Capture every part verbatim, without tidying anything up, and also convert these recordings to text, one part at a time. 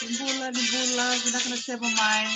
Ni bula, ni bula, vinaka na sema mai.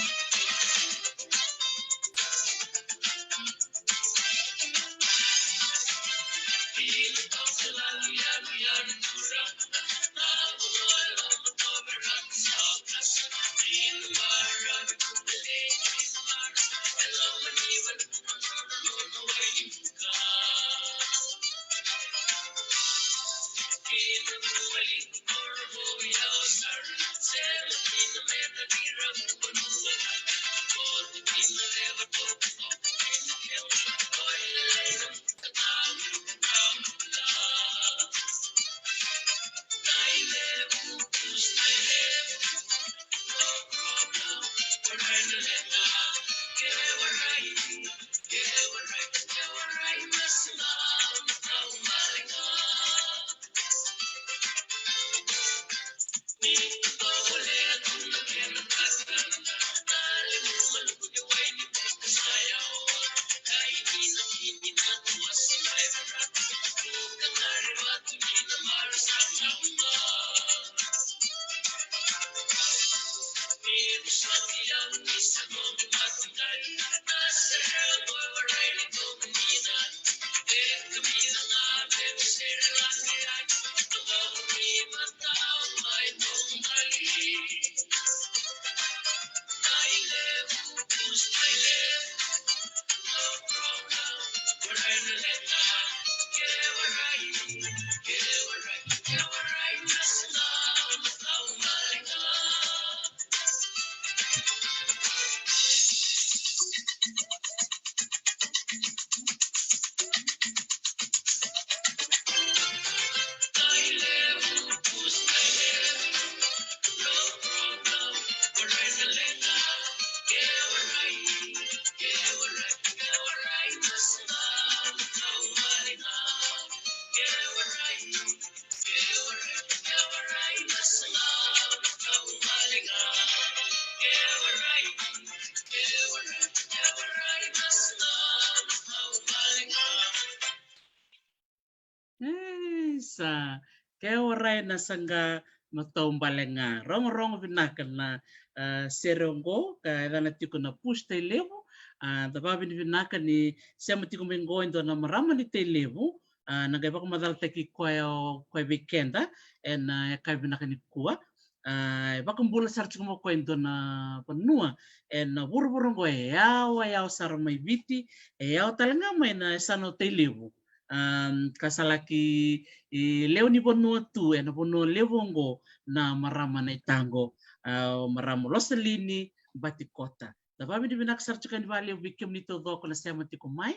Isa, ke warai na saqa, matau bale ga. Rogorogo vinaka na, ah, sere oqo, ka yacana tiko na Push Tailevu. Ah, da vakavinavinaka ni sema tiko mai qo e dua na marama ni Tailevu. Ah, na qai vakamacalataki koya o koya vei keda ena, ah, yakavi vinaka nikua. Ah, e vakabula sara tiko mai o koya e dua na vanua ena vuravura oqo e yawa, yawa sara mai Viti, e yawa tale ga mai na yasana o Tailevu. Am, ka sa laki, e, lewe ni vanua tu ena vanua levu oqo na marama na itaqo, ah, o marama Losalini Batikota. Da vakavinavinaka sara tiko yani vakalevu vei kemuni taucoko na sema tiko mai,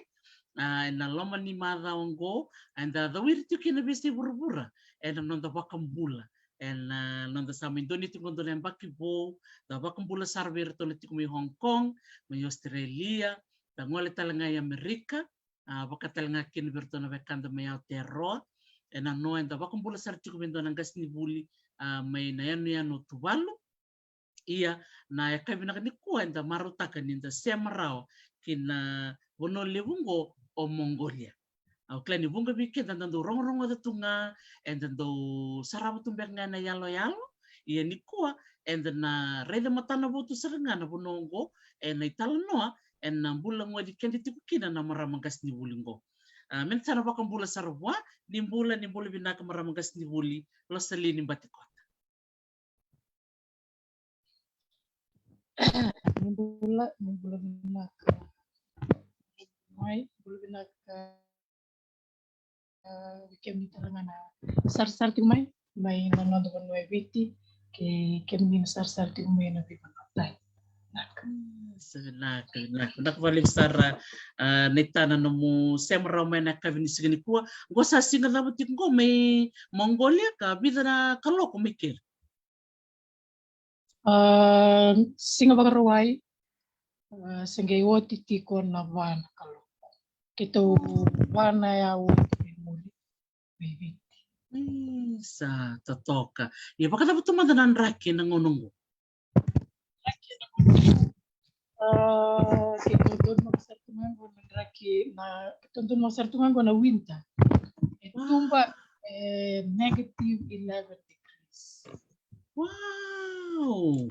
ah, ena loma ni macawa oqo, eda cawiri tiko kina veiyasai vuravura ena noda vakabula, ena, ah, noda sa mai donuya tiko qo e dua na yabaki vou. Da vakabula sara vei iratou na tiko mai Hong Kong, mai Australia, da gole tale ga i Amerika, ah, vaka tale ga kina vei iratou na wekada mai Aotearoa. Ena noa eda vakabula sara tiko vei dua na qasenivuli, ah, mai na yanuyanu o Tuvalu. Ia, na yakavi vinaka nikua eda marautaka ni da sema rawa ki na vanua levu oqo o Mongolia. Au kila ni vuqa vei keda da dau rogorogoca tu ga, eda dau sarava tu beka ga ena iyaloyalo. Ia nikua eda na raica matanavotu sara ga na vanua oqo ena italanoa ena bula gone keda tiko kina na marama qasenivuli oqo. A, me na sa na vakabula sara vua. Ni bula, ni bula vinaka marama qasenivuli Losalini Batikota. Ni bula, ni bula vinaka. Mai, bula vinaka. A, vei kemuni tale ga na sarasara tiko mai, mai na noda vanua e Viti, kei kemuni na sarasara tiko mai na veivanua tani. Vinaka. Mm, sa vinaka, vinaka. Vinaka vakalevu sara, a, Naita, na nomu sema rawa mai na yakavi ni siga nikua. Qo sa siga cava tiko qo mai Mongolia, ka vica na kaloko mai keri? A, siga Vakarauwai, a, se qai oti tiko na va na kaloko. Keitou va na aua oti mai muri mai Viti. Mm, sa totoka. Ia, vakacava tu mada na draki ena gauna qo? A, keitou donumaka sara tu ga qo na draki, na, keitou donumaka sara tu ga qo na winter. E tuba, e negative eleven degrees. Wow!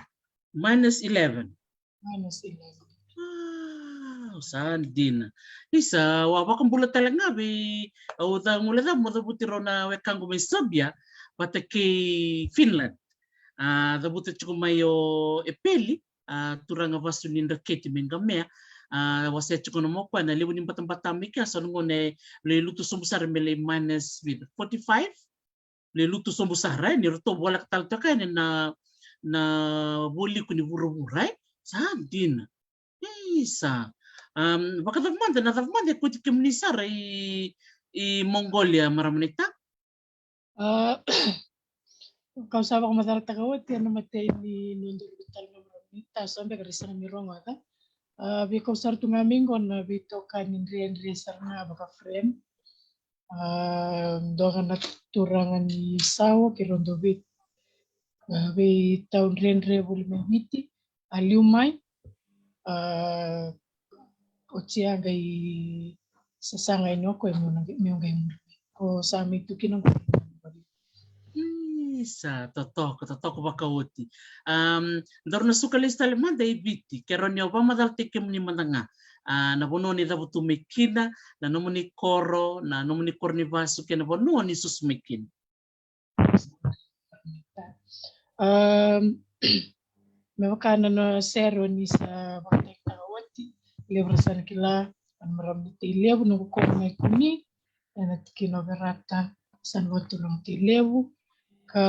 Minus eleven. Minus eleven. Wow, sa dina. Isa, au a vakabula tale ga vei, au ca gole ca mo cavuti rau na wekaqu mai Serbia vata kei Finland. A, cavuta tiko mai o Epeli, a, turaga vasu ni Dreketi mai Qamea. A, wasea tiko na moku ena levu ni batabata mai kea, sa na gone lai lutu sobu sara me lai minus vica, forty-five. Lai lutu sobu sara, e, ni ratou voleka tale toka yani na, na vualiku ni vuravura, e. Sa dina. Isa. Am, vakacava mada, na cava mada e kauti kemuni sara i, i Mongolia, marama Naita? A, kau sa vakamacalataka oti ena imatai ni nodaru veitalanoa, marama Naita, so beka ra sega ni rogoca. A, vei kau sara tu ga mai qo na veitokani dredre sara ga vaka friend. A, dua ga na turaga ni Sawa, keirau dau vei, a, veitau dredre voli mai Viti. A liu mai, a, oti a qai sasaga yani o koya meu na, meu qai muri mai. Ko sa mai tu kina qo. Isa, totoka, totoka vakaoti. Am, daru na suka lesu tale mada i Viti, keirau ni o vakamacalataki kemuni mada ga. A, na vanua ni cavutu mai kina, na nomuni koro, na nomuni koro ni vasu, kei na vanua ni susu mai kina. Am, me vaka na, na sere o ni sa vakatakitaka oti, levu ra sa na kila, na marama ni Tailevu, noqu koro mai Kuni, ena tikina o Verata, sa na vakaturaga Tailevu, ka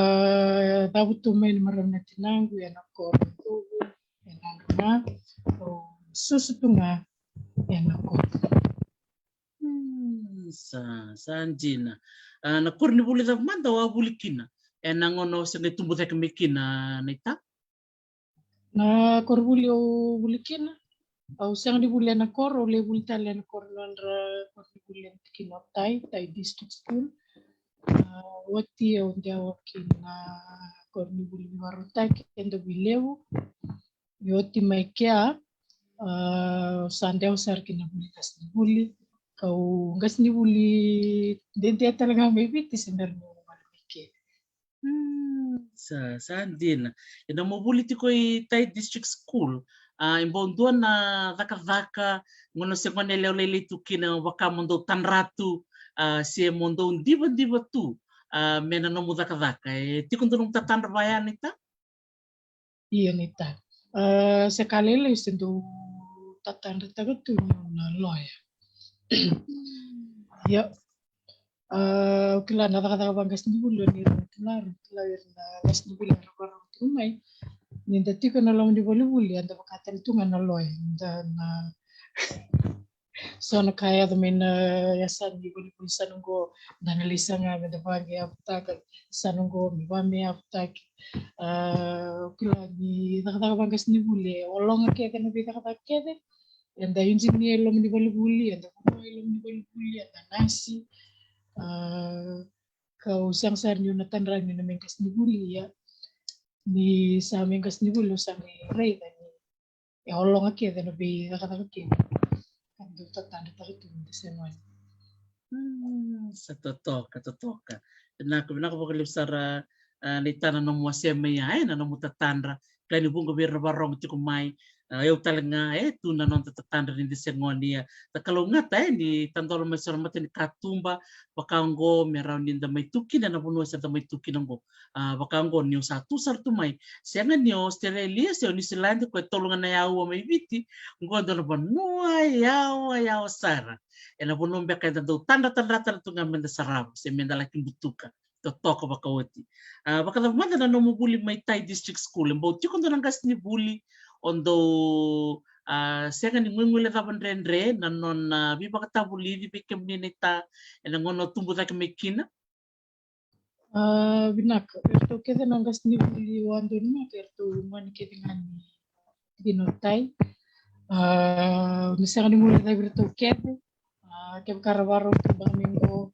cavutu mai na marama na tinaqu ena koro Cuvu, ena Dra, au susu tu ga ena koro. Hmm, sa, sa dina. A, na koronivuli cava mada o a vuli kina ena gauna o se qai tubu cake mai kina, Naita? Na koronivuli au vuli kina, au sega ni vuli ena koro, au lai vuli tale ena koro ni nodra koronivuli ena tikina o Tai, Tai District School. A, oti au dewa ki na koronivuli ni vakarautaki e Davuilevu. Ni oti mai kea, a, sa dewa sara ki na vuli qasenivuli, kau qasenivuli dede tale ga mai Viti se bera niu gole mai kea. Hmm, sa, sa dina. Ena nomu vuli tiko i Tai District School, a, e bau dua na cakacaka, gauna se gone yalewa lailai tu kina, vaka mo dau tadra tu, a, se mo dau divadiva tu, a, me na nomu cakacaka? E tiko dua nomu tatadra vaya, Naita? Ia, Naita. A, se ka lailai se dau tatadrataka tu niu na loya. Ia. A, au kila na cakacaka vaqasenivuli, o ni ra kila, ra kila o ira na qasenivuli era vakarau tiko mai. Ni da tiko ena loma ni volivuli, eda vaka tale tu ga na loya. Da na so na ka e yaco mai na yasana ni volivuli, sa na qo da na lai saga me da vaqeyavutaka, sa na qo me vameyavutaki. A, au kila ni cakacaka vaqasenivuli e ologa kece na veicakacaka kece. Eda injinia e loma ni volivuli, eda vanua e loma ni volivuli, eda nasi. A, kau sega sara niu na tadra niu na mai qasenivuli, ia ni sa mai qasenivuli au sa mai raica ni e ologa kece na veicakacaka kece ka dau tatadrataka tu ni da se gone. Hmm, sa totoka, totoka. Vinaka, vinaka vakalevu sara, a, Naita, na nomu wasea mai ya, e, na nomu tatadra, kila ni vuqa vei ira na vakarorogo tiko mai. A, au tale ga e tu na noda tatadra ni da se gone, ia da kalougata e ni tadola mai so na matanikatuba vaka oqo me rawa ni da mai tu kina na vanua se da mai tu kina oqo. A, vaka oqo ni o sa tu sara tu mai, sega ni o Australia se o New Zealand, ko e tolu ga na yaua mai Viti. Oqo e dua na vanua yawa yawa sara. E na vanua beka eda dau tadratadrata tu ga me da sarava se me da laki butuka totoka vakaoti. A, vakacava mada na nomu vuli mai Tai District School? E bau tiko dua na qasenivuli o dau, a, sega ni guiguile cava dredre na nona veivakatavulici vei kemuni naita e na gauna o tubu cake mai kina? A, vinaka. Eratou kece na qasenivuli au a donumaka eratou gone kece ga ni, ni Tai. A, ni sega ni guilecavi iratou kece. A, kevaka ra vakarau tu beka mai qo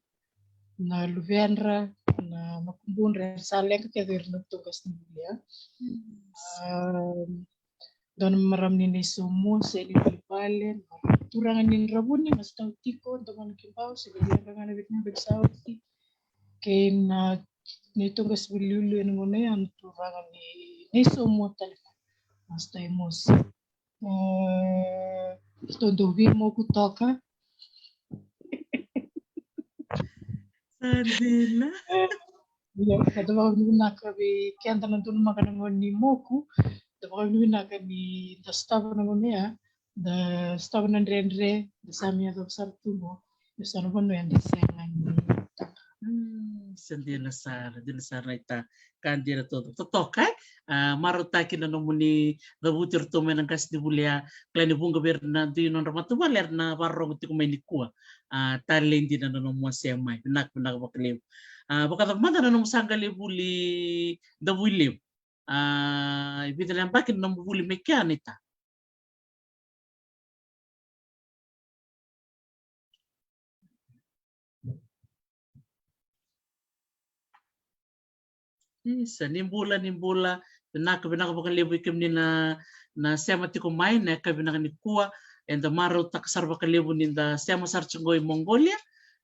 na luvedra, na makubudra, era sa leqa kece ira na nodratou qasenivuli, a. A, dua na marama ni Naisomua se ni Valevale, na turaga ni Dravuni, na Sotau tiko, Domona Kibau, se vei ira ga na veitinabeki sa oti. Kei na, na neitou qasenivuli liuliu e na gauna ya na turaga ni Naisomua tale ga, na Sotau Mosi. E, ratou dau veimoku toka. Sa dina. Ia, ka da vakavinavinaka vei keda na donumaka na gauna ni moku. Da vakavinavinaka ni da sotava na gauna ya, da sotava na dredre, da sa mai yacova sara tu qo, da sa na vanua eda sega ni tara. Mm, sa dina sara, dina sara naita. Ka dina totoka, totoka, e? A, marautaki na nomuni cavuti iratou mai na qasenivuli, a, kila ni vuqa vei ira na dui nodra matavuvale era na vakarorogo tiko mai nikua. A, talei dina na nomu wasea mai. Vinaka, vinaka vakalevu. A, vakacava mada na nomu sa qai lai vuli Davuilevu? A, e vica na yabaki na nomu vuli mai kea naita? Isa, ni bula, ni bula. Vinaka, vinaka vakalevu vei kemuni na, na sema tiko mai na yakavi vinaka nikua. Eda marautaka sara vakalevu ni da sema sara tiko qo i Mongolia.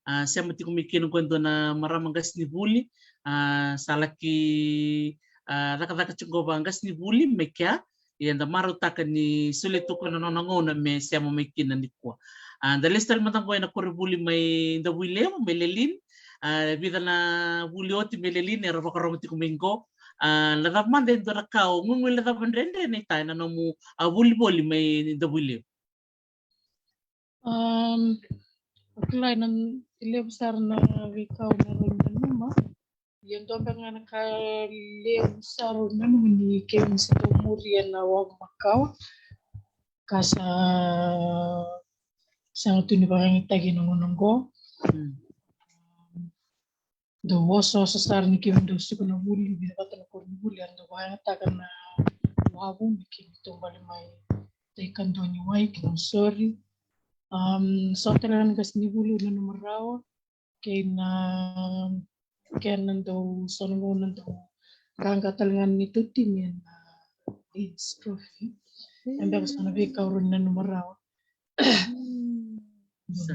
A, sema tiko mai kina qo e dua na marama qasenivuli. A, sa laki, a, cakacaka tiko qo vaqasenivuli mai kea. Ia da marautaka ni solia tu o koya na nona gauna me sema mai kina nikua. A, da lesu tale mada qo ena koronivuli mai Davuilevu, mai Lelean. A, vica na vuli oti mai Lelean era vakarorogo tiko mai qo. A, na cava mada e dua na ka o guiguilecava dredre naita ena nomu, a, volivoli mai Davuilevu? Am, o kila e na levu sara na veika au na rawa ni nanuma. Ia dua beka ga na ka levu sara au nanuma ni keimami se dau muria na wavu makawa. Ka sa sega tu ni vakayagataki ena gauna oqo. Mm. Dau osooso sara ni keimami dau suka na vuli, vica vata na koronivuli, era dau vakayagataka na wavu me keimami taubale mai tai kadua ni wai ki Nausori. Am, so tale ga na qasenivuli au nanuma rawa, kei na, kei na dau so na gauna dau qaqa tale ga na neitou timi ena Leeds Trophy. E beka so na veika au rawa ni nanuma rawa. Mm. Sa,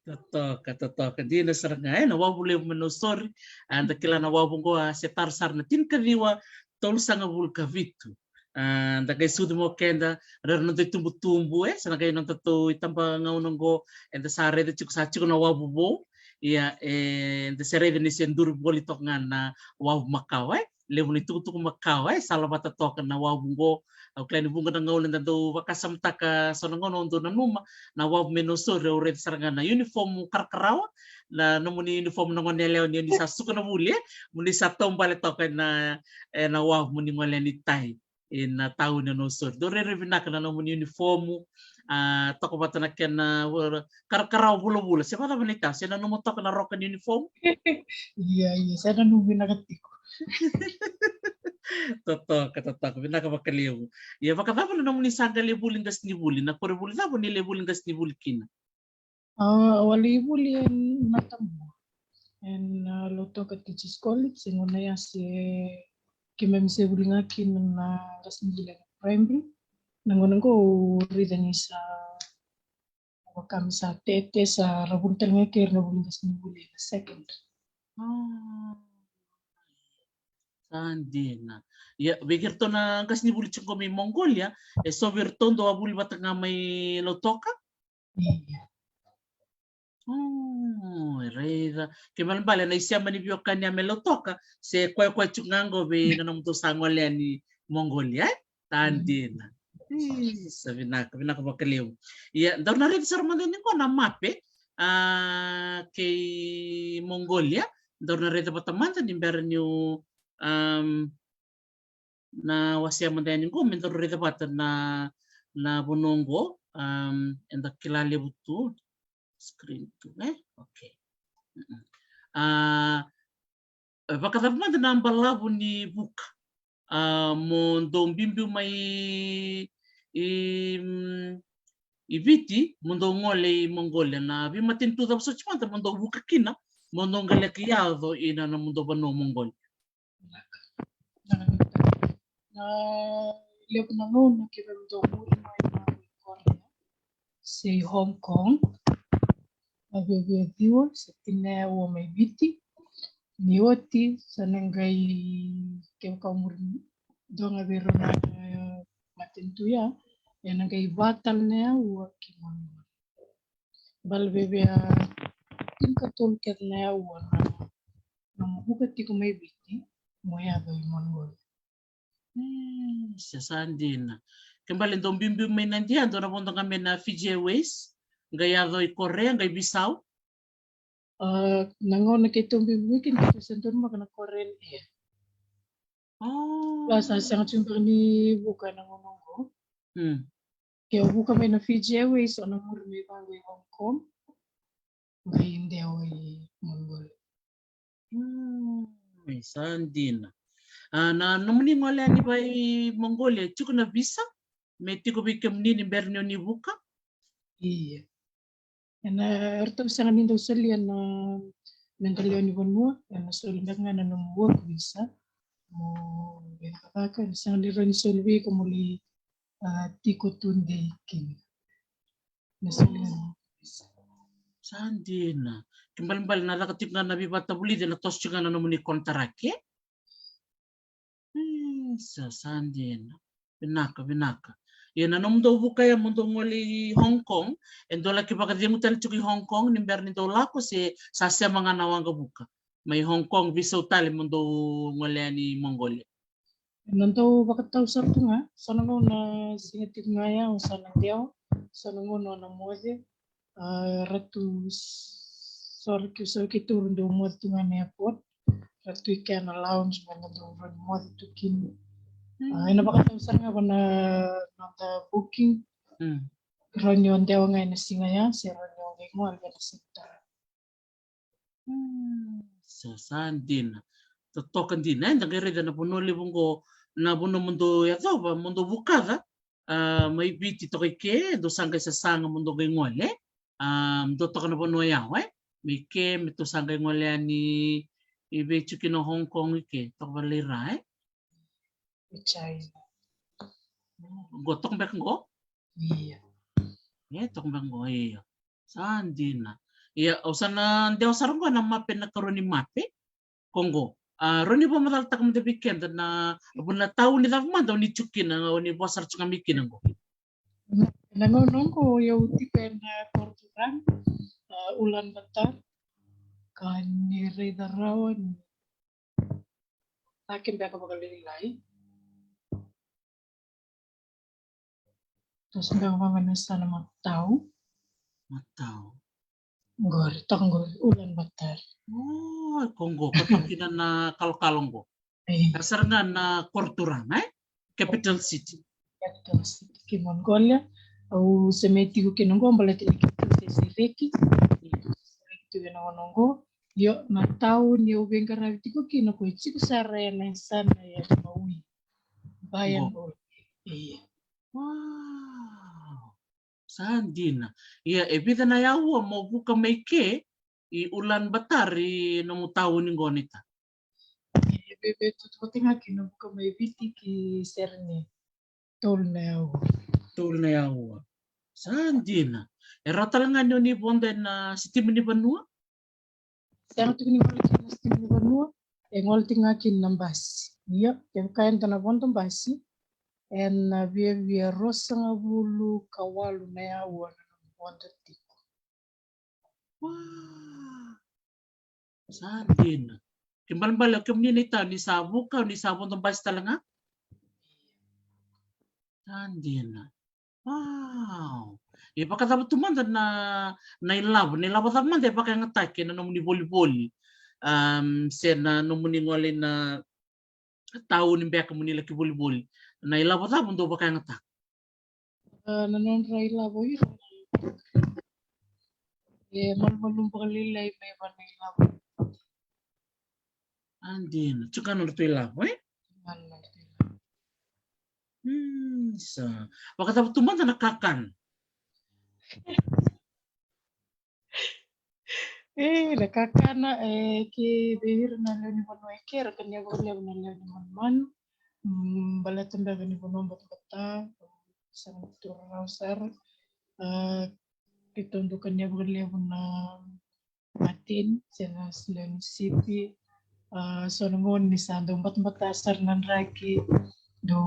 totoka, totoka. Dina sara ga, e, na wavu levu mai Nausori. A, da kila na wavu oqo a se tara sara na tinikaciwa tolusagavulu ka vitu. A, da qai sucu mai o keda, rau na dau itubutubu, e, sa na qai nodatou itabagauna oqo, eda sa raica tiko, sa tiko na wavu vou. Ia, e, eda se raica ni se duri voli toka ga na wavu makawa, e. Levu na itukutuku makawa, e, salavata toka na wavu oqo. Au kila ni vuqa na gauna eda dau vakasamataka so na gauna au dau nanuma na wavu mai Nausori, au raica sara ga na uniform karakarawa, na nomuni uniform na gone yalewa ni oni sa suka na vuli, e, moni sa taubale toka ena, ena wavu moni gole yani tai. Ena tauni o Nausori. Dau rairai vinaka na nomuni uniform, a, toka vata na kena, a, karakarawa vulavula. Se vakacava naita, se nanuma toka na roka ni uniform? Ia, ia, se nanuma vinaka tiko. Totoka, totoka, vinaka vakalevu. Ia, vakacava na nomuni sa qai lai vuli qasenivuli, na koronivuli cava ni lai vuli qasenivuli kina? A, au a lai vuli e Natabua. Ena, a, Lautoka Teachers College, e gauna ya se keimami se vuli ga kina na qasenivuli ena primary. Na gauna oqo au raica ni sa vaka me sa tete, sa ra vuli tale ga kei ira na vuli qasenivuli ena secondary. A. Sa dina. Ia, vei iratou na qasenivuli tiko qo mai Mongolia, e so vei iratou dau a vuli vata ga mai Lautoka? Ia. O, e raica. Ke balebale na isema ni veiwekani ya mai Lautoka, se koya koya tiko ga qo vei na nomudou sa gole yani Mongolia, e? Sa dina. Isa, vinaka, vinaka vakalevu. Ia, daru na raica sara mada yani qo na mape, a, kei Mongolia. Daru na raica vata mada ni bera niu, am, na wasea mada yani qo, me daru raica vata na, na vanua qo, am, eda kila levu tu, screen tu, e? Okay. Mm-mm. A, e vakacava mada na balavu ni vuka, a, mo dou biubiu mai i, mm, i Viti, mo dou gole i Mongolia, na veimatanitu cava soti mada mo dou vuka kina, mo dou qai laki yaco ina nomudou vanua Mongolia? Na levu na gauna ke vei dou muri mai na Korea se i Hong Kong, na viavia ciwa se tini na aua mai Viti. Ni oti sa na qai, kevaka o muri dua ga vei rau na matanitu ya, e na qai va tale na aua ki Mongolia. Baleta vei, a, tinikatolu kece na aua na, na nomu vuka tiko mai Viti mo yaco i Mongolia. Mm, sa, sa dina. Ke bale dou biubiu mai na Idia, dou na vodo ga mai na Fiji Airways, qai yaco i Korea, qai visau? A, na gauna keitou biubiu kina, keitou sa donumaka na Korean Air. O. Ia sa sega tiko beka ni vuka ena gauna qo. Mm. Ke o vuka mai na Fiji Airways, o na muri mai vaqo i Hong Kong, mai dewa i Mongolia. Mm, sa dina. A, na nomuni gole yani vei Mongolia, tiko na visa me tiko vei kemuni ni bera ni o ni vuka? Ia. Ena, eratou sega ni dau solia na, na qai lewe ni vanua, ena soli beka ga na nomu work visa. Mo veicakacaka, ena sega ni rawa ni soli vei iko mo lai, a, tiko tudei kina. Na solia na work visa. Sa dina. Ke balebale na caka tiko ga na veivakavulici, ena toso tiko ga na nomuni konitaraki, e? Mm, sa, sa dina. Vinaka, vinaka. Ia na nomudou vuka ya mo dou gole i Hong Kong, e dou laki vakacegu tale tiko i Hong Kong ni bera ni dou lako, se sa sema ga na waqavuka mai Hong Kong, visau tale mo dou gole yani Mongolia? Na dau vakatau sara tu ga, so na gauna siga tiko ga ya o sa na dewa, so na gauna o na moce, a, ratou s-, so ra keitou, so keitou dau moce tu ga na airport, ratou i kea na lounge, me na dau rawa ni moce tu kina. Mm. A, ena vakatau sara ga vua na, na noda booking. Mm. Rawa ni o dewa ga ena siga ya, se rawa ni o qai gole ena siga tara. Mm, sa, sa dina. Totoka dina, e, da qai raica na vanua levu qo, na vanua mo dou yacova, mo dou vukaca, a, mai Viti toka i ke, dou sa qai sasaga mo dou qai gole, e? A, dou toka na vanua yawa, e? Mai ke, me tou sa qai gole yani i vei tiko kina Hong Kong i ke, toka vale i ra, e? I China. Qo toka beka qo? Ia. E, toka beka qo, ia. Sa dina. Ia, au sa na dewa sara qo na mape, na karua ni mape. Ko qo. A, rawa ni vakamacalataka mada vei keda na, na tauni cava mada o ni tiko kina, o ni vosa sara tiko ga mai kina qo. Na gauna qo au tiko ena Koroturan, a, Ulaanbaatar, ka ni raica rawa ni cake beka vakalailai. Toso beka vaqo na yasana Matau. Matau. Qori, toka qori, Ulaanbaatar. O, ko qo, ko toka kina na kalokalo qo. E. Ka sara ga na Koroturan, e? Capital city. Capital city ki Mongolia. Au se mai tiko kina qo, baleta ni keitou se sereki. Sereki tu ena gauna qo. Io, na tauni au veiqaravi tiko kina, ko e tiko sara ena yasana ya Maui. Bayan Old. Ia. Wow. Sa dina. Ia, e vica na yaua mo vuka mai ke i Ulaanbaatar, i nomu tauni qo, Anita? E veve tutu vata ga kina vuka mai Viti ki Sereni. Tolu na yaua. Tolu na yaua. Sa dina. E rawa tale ga ni o ni vodo ena sitima ni vanua? Sega tiko ni gole kina na sitima ni vanua, e gole tiko ga kina na basi. Ia, kevaka eda na vodo basi, ena viavia ruasagavulu ka walu na aua na nomu vodo tiko. Wa! Sa dina. Ke balebale o kemuni na itau ni sa vuka, ni sa vodo basi tale ga. Sa dina. Wow. E vakacava tu mada na, na ilavo, na ilavo cava mada e vakayagataki ena nomuni volivoli? Um, se na nomuni gole na tauni beka moni laki volivoli. Na ilavo cava dou vakayagataka? A, na nodra ilavo ira. E malumalumu vakalailai mai vana ilavo. A dina, tiko ga nodratou ilavo, e? Tiko ga nodratou ilavo. Hmm, sa. Vakacava tu mada na kakana? E, na kakana, e, ke vei ira na lewe ni vanua e ke, ra kania vakalevu na lewe ni manumanu. Mm, baleta beka ni vanua batabata, sa na tu rarau sara. A, keitou dau kania vakalevu na mateni, se na lewe ni sipi. A, so na gauna ni sa dau batabata sara na draki, dau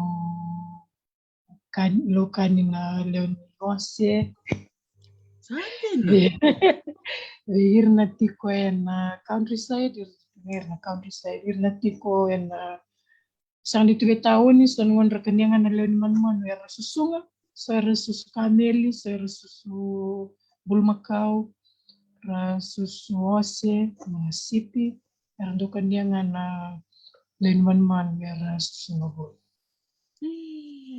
kani, laukani na lewe ni ose. Sa dina. Vei ira na tiko ena countryside, ira na countryside, ira na tiko ena, sega ni tiko e tauni, so na gauna ra kania ga na lewe ni manumanu era susuga, so era susu kameli, so era susu bulumakau, ra susu ose, na sipi, era dau kania ga na lewe ni manumanu era susuga voli.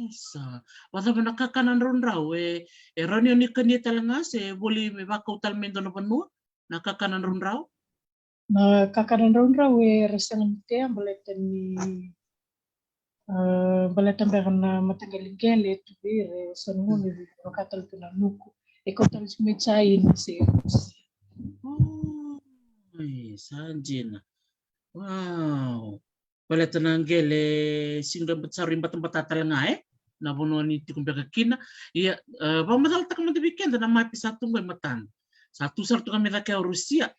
Isa. Vakacava na kakana draudrau, e, e rawa ni o ni kania tale ga se voli me vakau tale mai dua na vanua na kakana draudrau? Na kakana draudrau era sega ni tea baleta ni, a, baleta beka na mataqali qele e tu vei ira, e so na gauna e vaka tale tu na nuku. E kau tale tiko mai China se Russia. Oi, sa dina. Wow. Baleta na qele sega ni dau batabata tale ga, e? Na vanua ni tiko beka kina. Ia, e, vakamacalataka mada vei keda na mapi sa tu qo e matada. Sa tu sara tu ga mai cake o Rusia.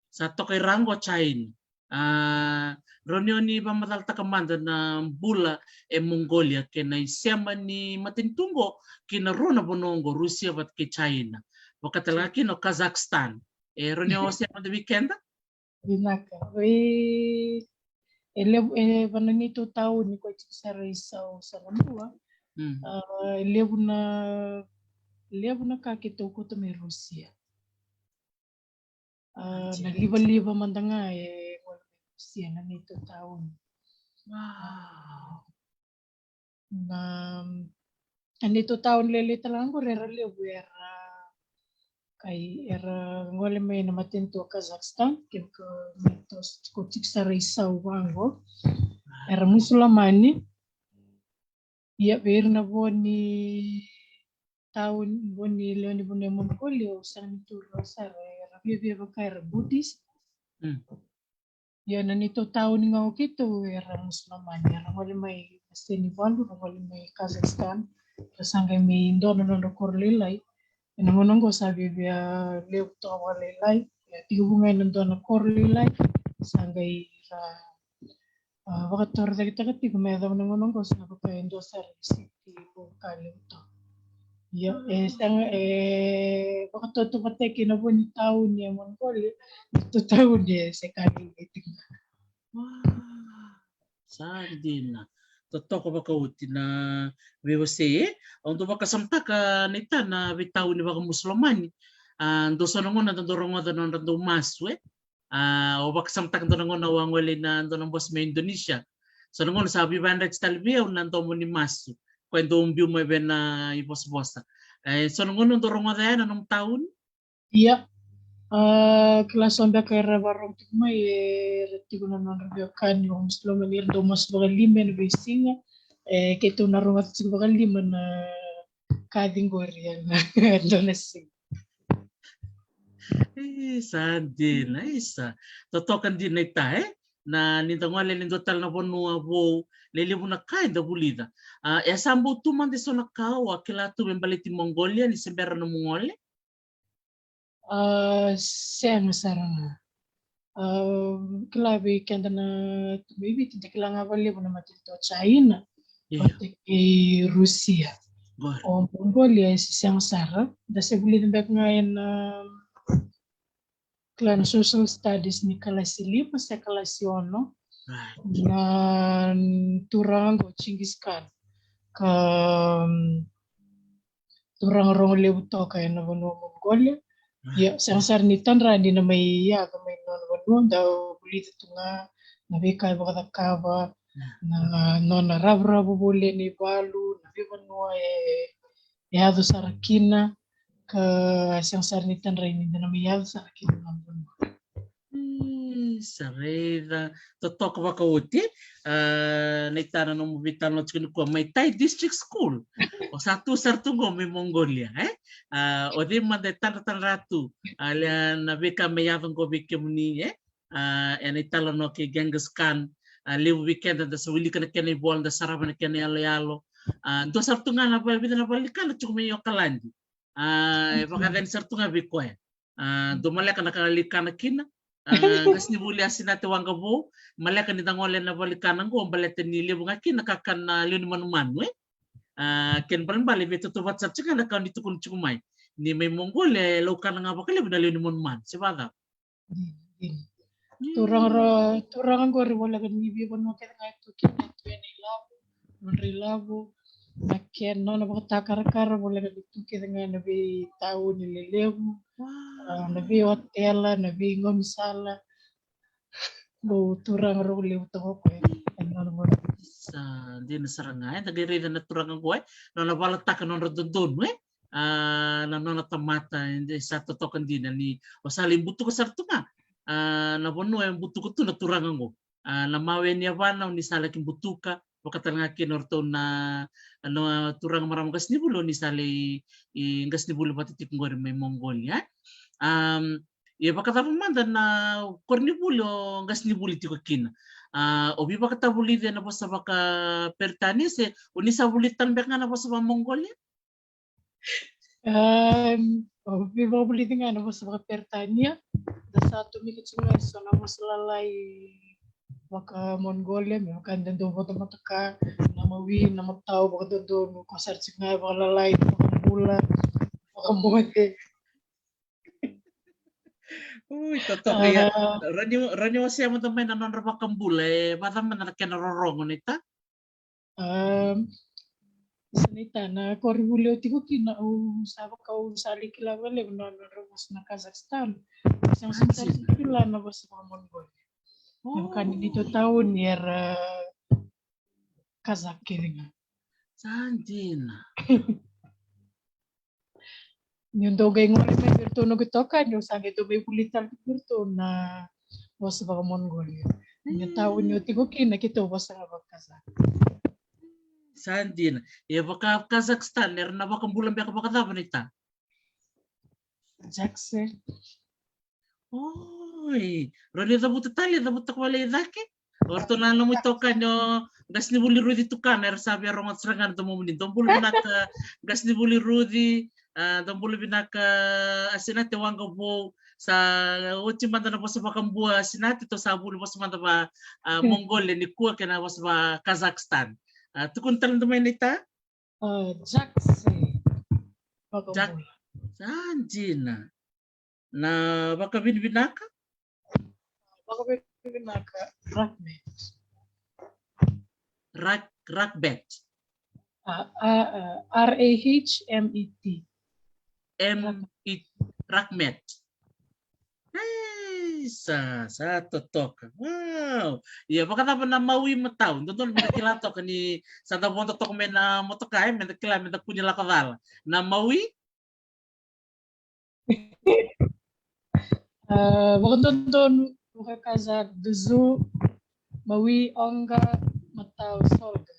Sa toka i ra qo China. A, rawa ni o ni vakamacalataka mada na bula e Mongolia kei na isema ni matanitu qo kei na rua na vanua qo, Rusia vata kei China. Vaka tale ga kina o Kazakhstan. E rawa ni o wasea mada vei keda? Vinaka. E, e levu, e va na neitou tauni koya tiko sara i Sau, Salamua. Mm. A, e levu na, levu na ka keitou kauta mai Rusia. A, na livaliva mada ga e gole mai Rusia na neitou tauni. Wow. Na, na neitou tauni lailai tale ga qori era levu era kai, era gole mai na matanitu o Kazakhstan, kevaka me tou tiko sara i Sau vaqo. Era Musulamani. Ia, vei ira na vo ni tauni, vo ni lewe ni vanua e Mongolia, au sega ni tu rawa sara, era viavia vaka era Buddhist. Mm. Ia, na neitou tauni ga o keitou era Musulamani, era gole mai na seni valu, ra gole mai Kazakhstan, ra sa qai mai dua na nodra koro lailai. Ena gauna oqo sa viavia levu toka vakalailai, e tekivu ga ena dua na koro lailai, sa qai ra, a, vakatorocaketaka tiko me yacova na gauna oqo sa vaka e dua sara na siti vakalevu toka. Ia, e sega, e vakatautauvatataki ena vo ni tauni e Mongolia, na neitou tauni e se ka lailai tiko ga. Wow. Sa dina. Totoka vakaoti na veiwasei, e? Au dau vakasamataka na itana veitauni vakaMusulamani. A, dau so na gauna da dau rogoca na nodra dau masu, e? A, au vakasamataka dua na gauna au a gole ina dua na bose mai Indonesia. So na gauna sa veivayadrati tale vei au na domo ni masu. Koya dau biu mai vei na ivosavosa. E, so na gauna au dau rogoca ya na nomu tauni. Ia, a, kila so beka era vakarorogo tiko mai, era tiko na nodra veiwekani vakaMusulamani, era dau masu vakalima ena veisiga. E, keitou na rogoca tiko vakalima na kaci qori ena dua na siga. E, sa dina, isa. Totoka dina ita, e? Na ni da gole ena dua tale na vanua vou, levu na ka eda vulica. A, e sa bau tu mada e so na ka o a kila tu me baleti Mongolia ni se bera nomu gole? A, sega sara ga. Ah, kila vei keda na tu mai Viti, da kila ga vakalevu na matanitu o China, io, vata kei Rusia. Qori. O Mongolia e sega sara, da se vulica beka ga ena, kila, na social studies ni kalasi lima se kalasi ono. Right. Na turaga o Genghis Khan, ka, mm, turaga rogo levu toka ena vanua o Mongolia. Ia, sega sara ni tadra ni na mai yaco mai nona vanua, da vulica tu ga na veika e vakacakava, na nona ravuravu voli ena ivalu, na veivanua e, e yaco sara kina, ka sega sara ni tadra ni da na mai yaco sara kina na nona vanua. Ii, sa raica totoka vakaoti. Ah, naita na nomu veitalanoa tiko nikua mai Tai District School. O sa tu sara tu qo mai Mongolia, e? Ah, o cei mada e tadratadra tu, ah, lea na veika me yaco qo vei kemuni, e? Ah, ena italanoa kei Genghis Khan, ah, levu vei keda da sa wilika na kena ivola, da sarava na kena iyaloyalo. Ah, dua sara tu ga na va-, vica na valenikana tiko mai Okaladi. Ah, e vakayacani sara tu ga vei koya. Ah, dua maleka na ka lai kana kina. Ah, qasenivuli Asinate Waqavou, maleka ni da gole ena valenikana qo, baleta ni levu ga kina kakana lewe ni manumanu, e? Ah, kena ibalebale e veitautauvata sara tiko ga na ka ni tukuna tiko mai, ni mai Mongolia e laukana ga vakalevu na lewe ni manumanu, se vacava? Dina, dina. Turaga ra-, turaga qori voleka ni veivanua kece ga e tu kina, e tu ena ilavo, nodra ilavo, na kena, nona vakatakarakara voleka ni tu kece ga ena veitauni lelevu, ah, na veiotela, na veigaunisala. Dou turaga rogo levu toka o koya ena nona vanua. Sa dina sara ga, e, da qai raica na turaga qo, e, nona valataka nodra dodonu, e. Ah, na nona tamata, e, sa totoka dina ni o sa lai butuka sara tu ga, ah, na vanua e butuka tu na turaga qo. Ah, na mawe ni yavana o ni sa laki butuka, vaka tale ga kina o ratou na, na turaga marama qasenivuli o ni sa lai, i, qasenivuli vata tiko qori mai Mongolia, e. Am, ia vakacava mada na koronivuli o qasenivuli tiko kina? Ah, o veivakatavulici ena vosa vakaPeritania se o ni sa vulica tale beka ga na vosa vakaMongolia? Em, au veivakavulici ga ena vosa vakaPeritania. Da sa tomika tiko ga eso na vosa lalai vakaMongolia, me vaka da dau vodomotoka, na mawi, na matau, vakadodonu, ko sara tiko ga e vakalalai, vakabula, vakamoce. Ui, totoka, ia. Ah. Rawa ni, rawa ni wasea mada mai na nodra vakabula, e vacava mada na kena rorogo, naita? Am, sa naita, na koronivuli au tiko kina, au sa vaka, au sa lai kila vakalevu na, na nodra vosa na Kazakhstan. Sa, sa, sa kila na vosa vakaMongolia. Oh. Vaka ni neitou tauni era Kazakh kece ga. Sa dina. Niu dau qai gole mai vei iratou noqu itokani, au sa qai dau mai vuli tale vei iratou na vosa vakaMongolia. Na tauni au tiko kina keitou vosa ga vakaKazakh. Sa dina. E vaka Kazakhstan, era na vakabula beka vakacava, naita? Jakse. Oi, rawa ni cavuta tale, cavuta toka vale i cake. O ratou na nomu itokani o qasenivuli Ruci Tukana, era sa via rogoca sara ga na domomuni. Dou bula vinaka qasenivuli Ruci, ah, dou bula vinaka Asinate Waqavou. Sa oti mada na vosa vakabua Asinate, tou sa vuli vosa mada va, ah, Mongolia nikua kei na vosa va Kazakhstan. Ah, tukuna tale mada mai, naita? Ah, Jakse. Vakabula. Sa dina. Na vakavinavinaka? Vakavinavinaka, Rahmet. Rak-, Rakbet. Ah, ah, ah, R A H M E T. M E T, Rahmet. Ei, sa, sa totoka. Wow. Ia, vakacava na mawi matau? Dodonu meda kila toka ni sa da vodo toka mai na motoka, e, meda kila, meda kua ni lako cala. Na mawi? Ah, vakadodonu, vaka-Kazakh, duzu, mawi, onga, matau, solga.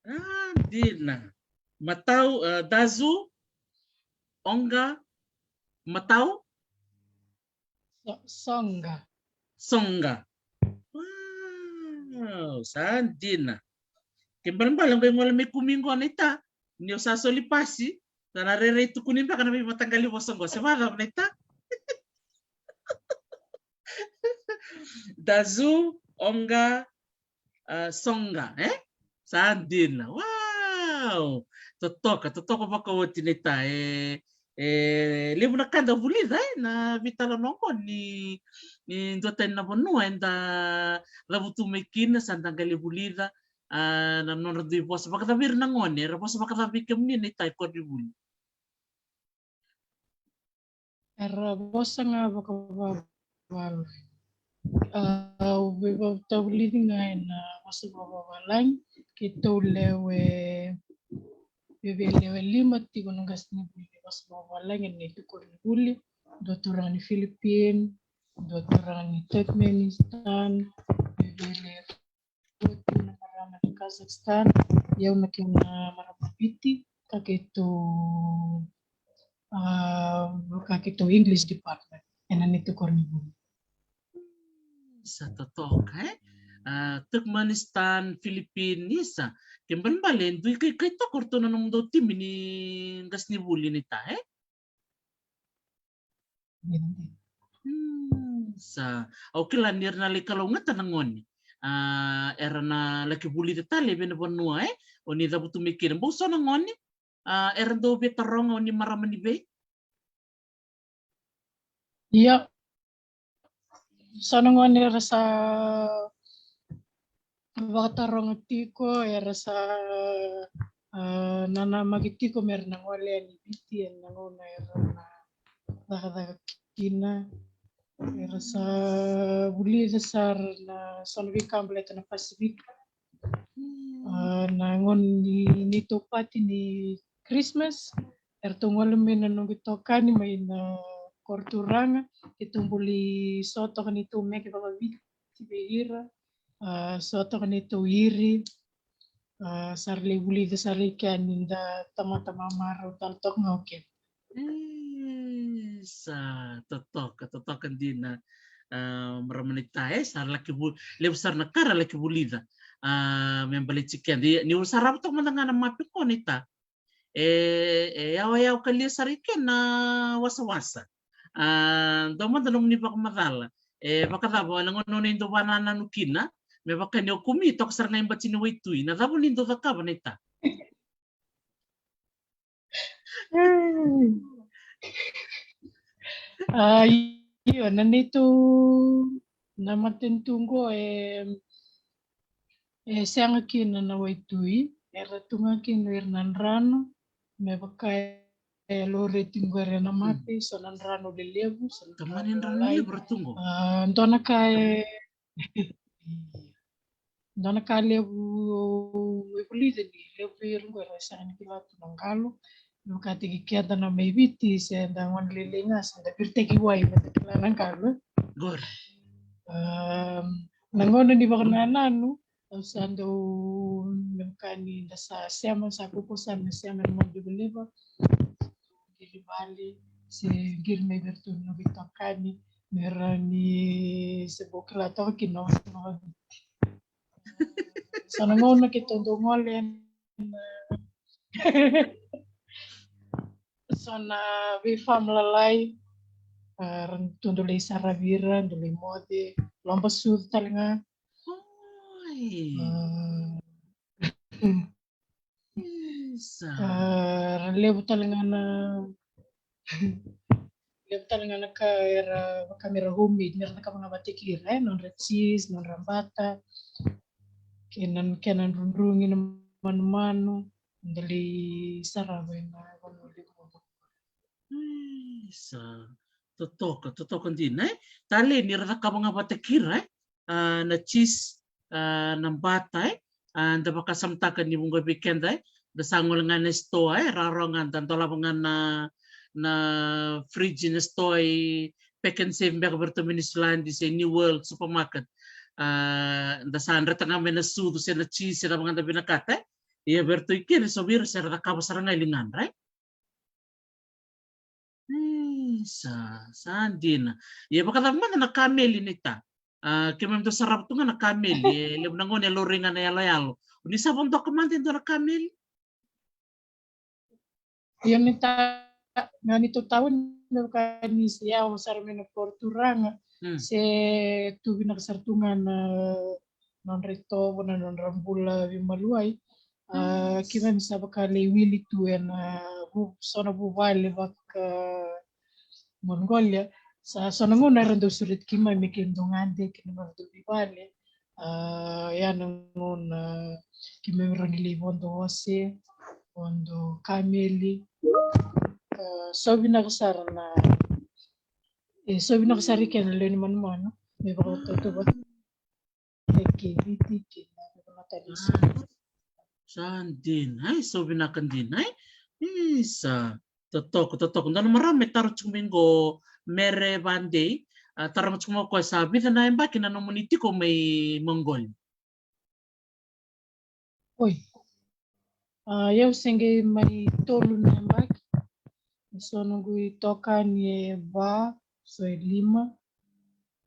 Ah, dina. Matau, ah, dazu, onga, matau? So-, songa. Songa. Wow, sa dina. Ke balebale qai gole mai kumi qo, naita. Niu sa soli pasi, sa na rairai tukuni beka na veimataqali vosa qo. Se vacava, naita? Dazu, Onga, a, Songa, e? Sa dina. Wow! Totoka, totoka vakaoti naita, e, e levu na ka da vulica, e, na veitalanoa qo ni, ni duatani na vanua eda cavutu mai kina, sa da qai lai vulica, a, na nodra dui vosa. Vakacava vei ira na gone, era vosa vakacava vei kemuni naita e koronivuli? Era vosa ga vakavakavalagi. A, au veivakatavulici ga ena vosa vakavavalagi. Keitou lewe, veve lewe lima tiko na qasenivuli ni vosa vakavavalagi ena neitou koronivuli. Dua turaga ni Philippine, dua turaga ni Turkmenistan, veve lewe tiko na marama ni Kazakhstan, ia au na kena marama Viti, ka keitou, a, ka keitou English department ena neitou koronivuli. Sa totoka, e? A, Turkmenistan, Philippines, isa. Ke balebale, dui kaikai toka o ratou na nomudou timi ni qasenivuli naita, e? Hmm, sa, au kila ni ra na lai kalougata na gone. A, era na laki vulica tale vei na vanua, e? O ni cavutu mai kina. Bau so na gone, a, era dau veitaroga o ni marama ni vei? Ia. So na gone era sa vakataroga tiko, era sa, a, nanamaki tiko me ra na gole yani Viti ena gauna era na cakacaka kina. Era sa vulica sara na so na veika baleta na Pasifika. A, na gauna ni, neitou pati ni Christmas, eratou gole mai na noqu itokani mai na koro turaga, keitou buli so toka neitou meke vakaviti vei ira, a, so toka neitou iri, a, sa ra lai vulica sara i kea ni da tamata mamarau tale toka ga o keda. E, sa totoka, totoka dina, a, marama naita, e, sa ra laki vu-, levu sara na ka ra laki vulica, a, me baleti keda. Ia, niu sarava toka mada ga na mape qo naita. E, e yawa, yawa ka lia sara i ke na wasawasa. A, dua mada nomuni vakamacala. E vakacava, ena gauna o ni dau vakanananu kina, me vaka ni o kumi toka sara ga i bati ni waitui. Na cava o ni dau cakava naita? A, io, na neitou, na matanitu qo e, e sega kina na waitui, era tu ga kina o ira na drano, me vaka e loreti qori ena mape, so na drano lelevu, so na drano lalai. Tamani drano lelevu ra tu qo. A, dua na ka e, dua na ka levu e vulica ni levu vei ira qo era sega ni kila tu na qalo. Me vakataki keda na mai Viti se da gone lailai ga se da viritaki wai me da kila na qalo. Qori. A, na gauna ni vakanananu, au sa dau, me vaka ni da sa sema, sa kaukaua sara na sema ena noqu livaliva. Qiri vale, se qiri mai vei iratou na noqu itokani, me rawa ni se bau kila toka kina na vosa vakaviti. So na gauna keitou dau gole ena, so na veifarm lalai, a, ratou dau lai saravi ira, dau lai moce, loba sucu tale ga. Oi. A, isa. A, ra levu tale ga na, levu tale ga na ka era vaka me ra homemade, me ra cakava ga vata kei ira, e, nodra cheese, nodra bata, kei na, kei na drudrugi na manumanu, da lai sarava ena vanua levu. Isa. Totoka, totoka dina, e. Talei ni ra cakava ga vata kei ira, e. A, na cheese, a, na bata, e. A, da vakasamataka ni vuqa vei keda, e. Da sa gole ga na sitoa, e. Rawa ga da dolava ga na, na fridge na sitoa i Pak'nSave beka vei iratou mai Niusiladi se New World Supermarket. A, da sa dreta ga mai na sucu se na cheese se cava ga da vinakata, e. Ia vei iratou i keri so vei ira se ra cakava sara ga e ligadra, e. Isa, sa dina. Ia vakacava mada na kameli naita? A, keimami dau sarava tu ga na kameli, e levu na gauna e laurai ga na yaloyalo. O ni sa vodoka mada e dua na kameli? Io naita, na neitou tauni, me vaka ni se yawa sara mai na koro turaga, mm, se tu vinaka sara tu ga na nodra itovo, na nodra bula veimaliwai. A, mm, keimami sa vaka lai wili tu ena vu-, so na vuvale vaka Mongolia. Sa so na gauna era dau sureti keimami me keimami dau gade kei na nodra dau veivale. A, ia na gauna keimami rawa ni lai vodo ose, vodo kameli. A, so vinaka sara na, e, so vinaka sara i ke na lewe ni manumanu me vakatautauvata kei Viti kei na veivanua tale eso. Sa dina, ai, so vinaka dina, ai. Isa, totoka, totoka. Dua na marama e taro tiko mai qo, Mere Vadei. A, taroga tiko mai o koya, sa vica na yabaki na nomuni tiko mai Mongolia? Oi. A, au se qai mai tolu na yabaki. So noqu itokani e va, so e lima.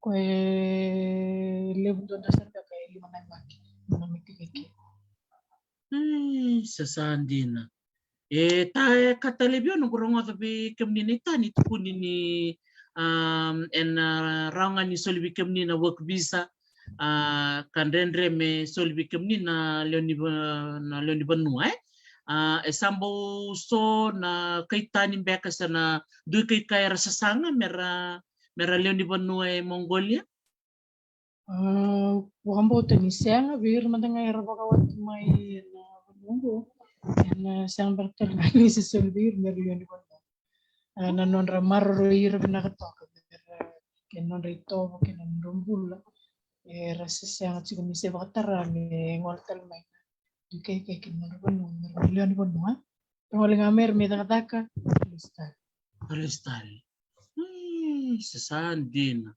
Ko e levu duadua sara beka e lima na yabaki na noqu tiko i ke. Ei, sa, sa dina. E ta, e ka tale vei au noqu rogoca vei kemuni na itani tukuni ni, um, ena, a, rawa ga ni soli vei kemuni na work visa, a, ka dredre me soli vei kemuni na lewe ni va-, na lewe ni vanua, e. A, e sa bau so na kai tani beka se na dui kai ka era sasaga me ra, me ra lewe ni vanua e Mongolia? A, vakabauta ni sega, vei ira mada ga era vakawati mai ena vanua qo, ena sega beka tale ga ni se soli vei ira me ra lewe ni vanua. A, na nodra maroroi ira vinaka toka, me ra, kei na nodra itovo, kei na nodra bula. Era se sega tiko ni se vakatara me gole tale mai na dui kai, kei na nodra vanua, me ra lewe ni vanua. Ra gole ga mai ra me cakacaka, lesu tale. Lesu tale. Ei, sa, sa dina.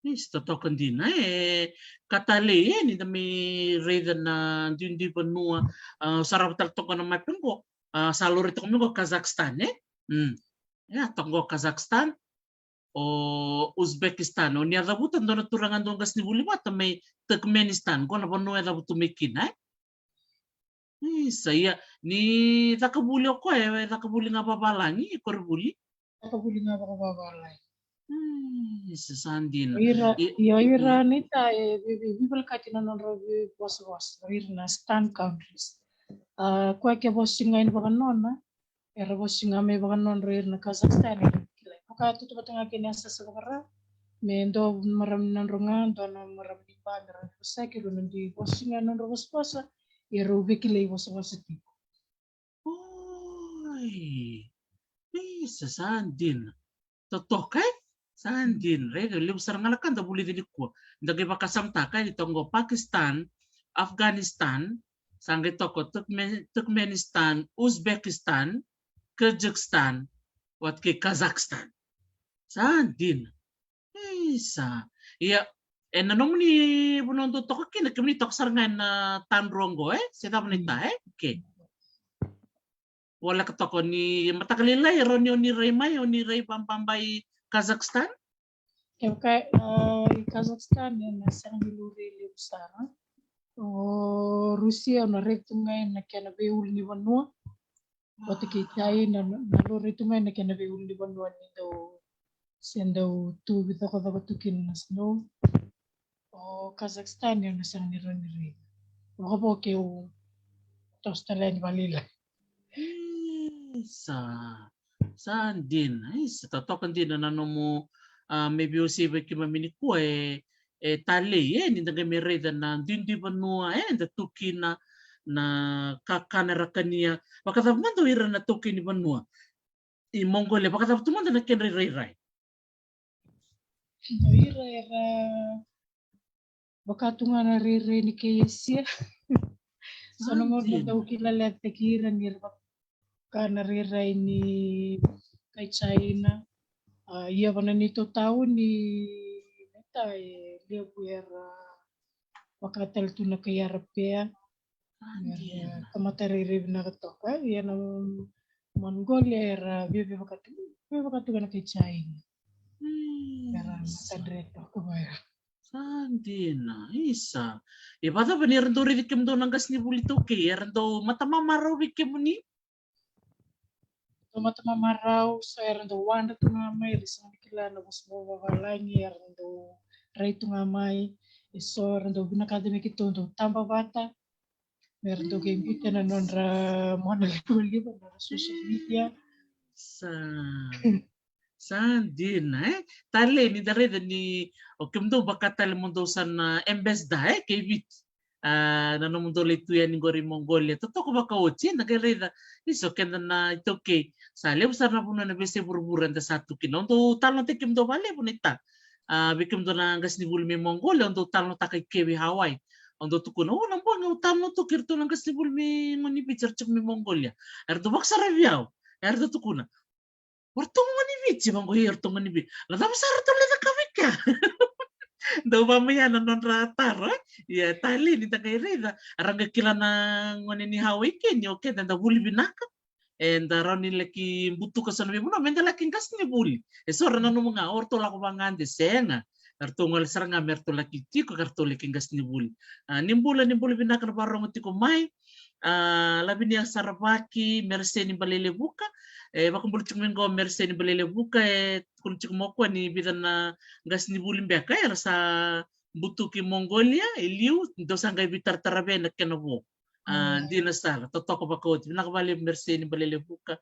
Isa, totoka dina, e. Ka talei, e, ni da mai raica na duidui vanua, a, sarava tale toka na mape qo, a, sa laurai toka mai qo Kazakhstan, e? Mm. Ia, toka qo Kazakhstan, o Uzbekistan, o ni a cavuta dua na turaga dua qasenivuli vata mai Turkmenistan, qo na vanua e cavutu mai kina, e? Isa, ia, ni caka vuli o koya, e caka vuli ga vavalagi, e koronivuli? Caka vuli ga vakavavalagi. Mm, isa, sa dina. O ira, i, io, ira, mm, na ita, e, vi-, vi-, veivolekati na nodra veivosavosa, o ira na Stan countries. A, koya ke vosa ga ena vakanona, era vosa ga mai vakanodra o ira na Kazakhstan, era kilai. Vakatautauvata ga kei na yasayasa vakaRa, me dua marama ni nodrau ga, dua na marama ni ba, me ra veivosaki, rau na dui vosa ga na nodra vosavosa, ia rau veikilai vosavosa tiko. Oi. Isa, sa dina. Totoka, e? Sa dina. Raica, levu sara ga na ka da vulica nikua. Da qai vakasamataka, e, ni toka qo Pakistan, Afghanistan, sa qai toka Turkmen-, Turkmenistan, Uzbekistan, Kazakhstan, vata kei Kazakhstan. Sa dina. Isa. Ia, ena nomuni vanua dou toka kina, kemuni toka sara ga ena tadrua qo, e? Se cava na ita, e? Okei. Voleka toka ni mataka lailai, e rawa ni o ni rai mai, o ni rai vababa i Kazakhstan? Kevaka, a, i Kazakhstan, ena sega ni laurai levu sara. O Rusia, o na raica tu ga ena kena veiulunivanua. Vata kei China, na, na laurai tu ga ena kena veiulunivanua ni dau, se dau tu veicokocoko tu kina na snow. O Kazakhstan, au na sega ni rawa ni raica. Vakavo keu toso tale yani vakalailai. Isa, sa dina, isa, totoka dina na nomu, a, mai veiwasei vei keimami nikua, e, e talei, e, ni da qai mai raica na duidui vanua, e, da tu kina, na kakana era kania, vakacava mada o ira na taukei ni vanua i Mongolia, vakacava tu mada na kedra irairai? O ira era vaka tu ga na rairai ni kai Esia. So na gauna dau kila letetaki ira ni ra vaka na rairai ni kai China. A, ia vaka na neitou tauni, na ita, e levu era vaka tale tu na kai Arapea. Era tamata rairai vinaka toka, ia na Mongolia era viavia vaka tu, viavia vaka tu ga na kai China. Era matadre toka vaya. Sa dina, isa. E vakacava ni era dau raici kemudou na qasenivuli taukei, era dau matamamarau vei kemuni? dau matamamarau, so era dau wadra tu ga mai, era sega ni kila na vosa vakavalagi, era dau rai tu ga mai, e so era dau vinakata me keitou dau taba vata, me ra dau qai biuta na nodra mona livaliva, nodra social media. Sa, sa dina, e? Talei ni da raica ni o kemudou vaka tale mo dou sa na ambassador, e, kei Viti. A, na nomudou lai tu yani qori i Mongolia. Totoka vakaoti, e, da qai raica. Isa, o keda na iTaukei. Sa levu sara na vanua na veiyasai vuravura eda sa tu kina. O dou talanoataki kemudou vakalevu na ita. A, vei kemudou na qasenivuli mai Mongolia, o dou talanoataka i ke vei Hawaii. O dou tukuna, o, na bogi au talanoataki iratou na qasenivuli mai gone ni Viti, era tiko mai Mongolia. Era dau vakasaravi au. Era dau tukuna, o ratou gone ni Viti, vaqo, ia, o ratou gone ni Viti. Na cava sara ratou lai cakava i kea? Dau vamai ya na nodra taro, e? Ia, talei ni da qai raica, era qai kila na gone ni Hawaii ke ni o keda eda vuli vinaka. Eda rawa ni laki butuka so na veivanua me da laki qasenivuli. E so ra nanuma ga, o ratou lako vagade, sega. Eratou gole sara ga me ratou laki tiko, ka ratou laki qasenivuli. A, ni bula, ni bula vinaka na vakarogo tiko mai. A, Lavinia Saravaki, Mereseni Balelevuka. E, vakabula tiko mai qo Mereseni Balelevuka, e, tukuna tiko mai o koya ni vica na qasenivuli beka era sa butuki Mongolia e liu, dou sa qai veitaratara vei na kena vo. A, dina sara, totoka vakaoti. Vinaka vakalevu Mereseni Balelevuka.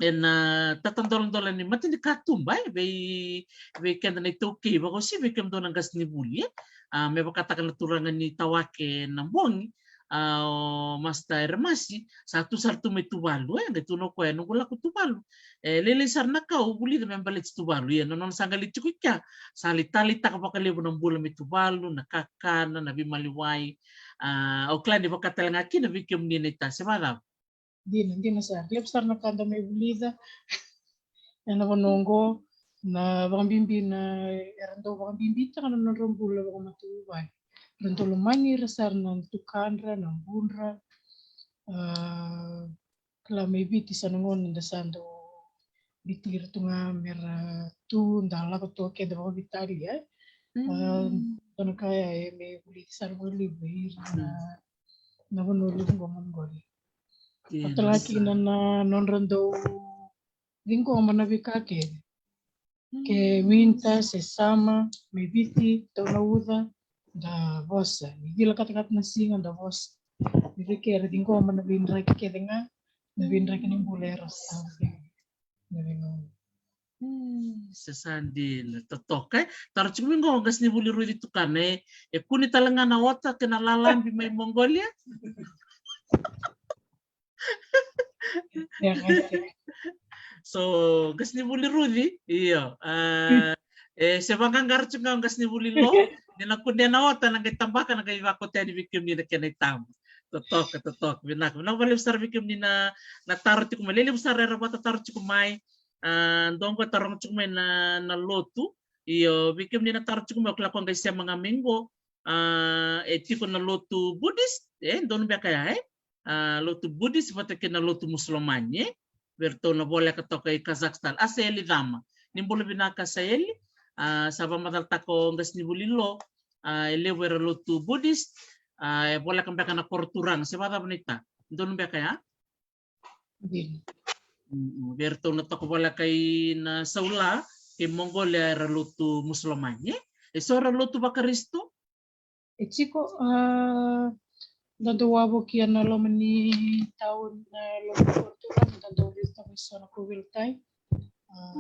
Ena tatadoladolani matanikatuba, e, vei, vei keda na iTaukei, vakauasivi vei kemudou na qasenivuli, e. A, me vakataka na turaga ni Tawake na bogi, a, o Master Eremasi, sa tu sara tu mai Tuvalu, e, qai tukuna o koya, e, noqu lako Tuvalu. E, lailai sara na ka au vulica me baleti Tuvalu, ia na nona sa qai lai tiko i kea, sa lai taleitaka vakalevu na bula mai Tuvalu, na kakana, na veimaliwai. A, au kila ni vaka tale ga kina vei kemuni na ita, se vakacava? Dina, dina sara. Levu sara na ka da mai vulica ena vanua oqo, na vakabibi na, era dau vakabibitaka na nodra bula vakamatavuvale. Era dau lomani ira sara na tukadra, na budra. A, kila mai Viti sa na gauna da sa dau biuti ira tu ga me ra tu, da lako tu o keda vakaveitalia, e. A, dua na ka ya e mai vulici sara vakalevu vei ira na, na vanua levu qo mai Mongolia. Vata tale ga kina na, na nodra dau ciqoma na veika kece. Ke winter se summer mai Viti, tau na uca, da vosa. Ni cila katakata na siga, da vosa. Ni vei keda era ciqoma na veidraki kece ga, na veidraki ni bula era sa na veigauna. Hmm, sa, sa dina, totoka, e. Taro tiko mai qo qasenivuli Ruci Tukana, e. E kune tale ga na ota kei na lalabi mai Mongolia. So, qasenivuli Ruci, io. A, e, se vaqaqara tiko ga o qasenivuli Lo, ni na kunea na ota, na qai tabaka, na qai vakauta yani vei kemuni na kena itaba. Totoka, totoka, vinaka. Vinaka vakalevu sara vei kemuni na, na taro tiko mai. Lelevu sara era vakatataro tiko mai. A, dua qo e taroga tiko mai na, na lotu. Io, vei kemuni na taro tiko mai, o kila ko qai sema ga mai qo. A, e tiko na lotu Buddhist, e, donu beka ya, e? A, lotu Buddhist vata kei na lotu Musulomani, e? Vei iratou na voleka toka i Kazakhstan. A, Saeli Cama. Ni bula vinaka Saeli. A, sa vakamacalataka o qasenivuli Lo. A, e levu era lotu Buddhist. A, e voleka beka na koro turaga. Se vakacava na ita? Donu beka ya? Dina. Mm, vei iratou na toka voleka i na Saula kei Mongolia era lotu Musulomani, e? E so era lotu vaKarisito? E tiko, a, da dau wavoki ena loma ni tauni, na loma ni koro turaga, da dau raica mai so na kovilatai. A,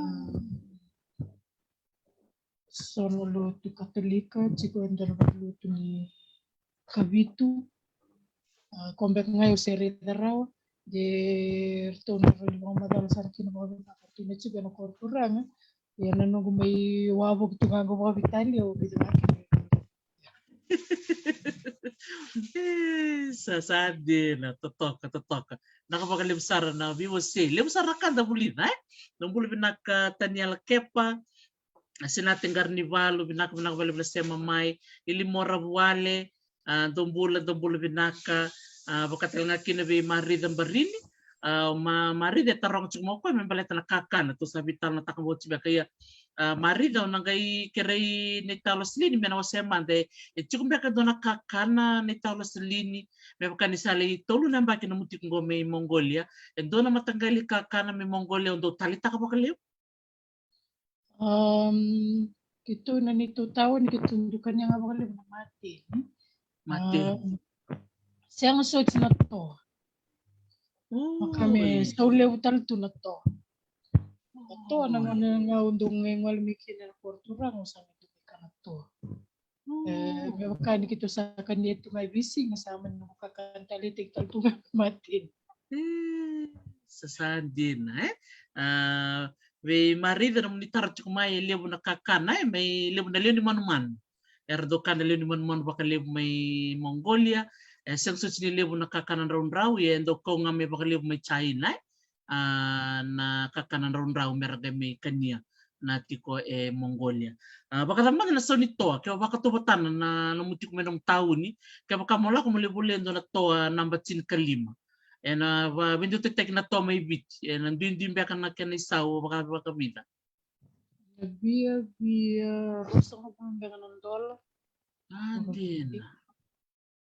so na lotu Katolika, tiko e dua na lotu ni Kavitu. A, ko beka ga au se raica rawa, de ratou na rawa ni vakamacala sara kina vakavinaka, ratou na tiko ena koro turaga. Ia na noqu mai wavoki tu ga qo vakaveitalia, au vica ga kina. E, sa, sa dina, totoka, totoka. Vinaka vakalevu sara na veiwasei. Levu sara na ka da vulica, e? Dou bula vinaka Taniela Kepa, a, Sinate Qaranivalu, vinaka, vinaka vakalevu na sema mai. Ilimora Vuale, a, dou bula, dou bula vinaka. A, vaka tale ga kina vei Marica Barini. A, Ma-, Marica e taroga tiko mai o koya me baleta na kakana, tou sa veitalanoataka oti beka, ia. A, Marica, o na qai kerei nei Talo Silini me na wasea mada, e tiko beka e dua na kakana nei Talo Silini, me vaka ni sa lai tolu na yabaki nomu tiko qo mai Mongolia, e dua na mataqali kakana mai Mongolia o dau taleitaka vakalevu? Um, keitou na neitou taoni keitou dau kania ga vakalevu na mate. Mate. Um, sega soti na toa. Vaka me sau levu tale tu na toa. Na toa na gauna ga au dau qai gole mai kina na koro turaga au sa mai dau vika na toa. E, me vaka ni keitou sa kania tu ga e veisiga sa mani na vaka ka taleitaki tale tu ga na mate. E, sa sa dina, e? A, vei Marica nomuni taro tiko mai e levu na kakana, e, mai levu na lewe ni manumanu. Era dau kana lewe ni manumanu vakalevu mai Mongolia, e sega soti ni levu na kakana draudrau, ia e dau kau ga mai vakalevu mai China, e? A, na kakana draudrau mera qai mai kania na tiko e Mongolia. A, vakacava mada na sau ni toa, ke o vakatauvatana na nomu tiko mai nomu tauni, kevaka mo lako mo lai volia e dua na toa naba tinikalima. Ena va-, veidutaitaki na toa mai Viti, ena duidui beka na kena isau, vaka, vakavica? Na viavia ruasagavulu beka na dola. A, dina.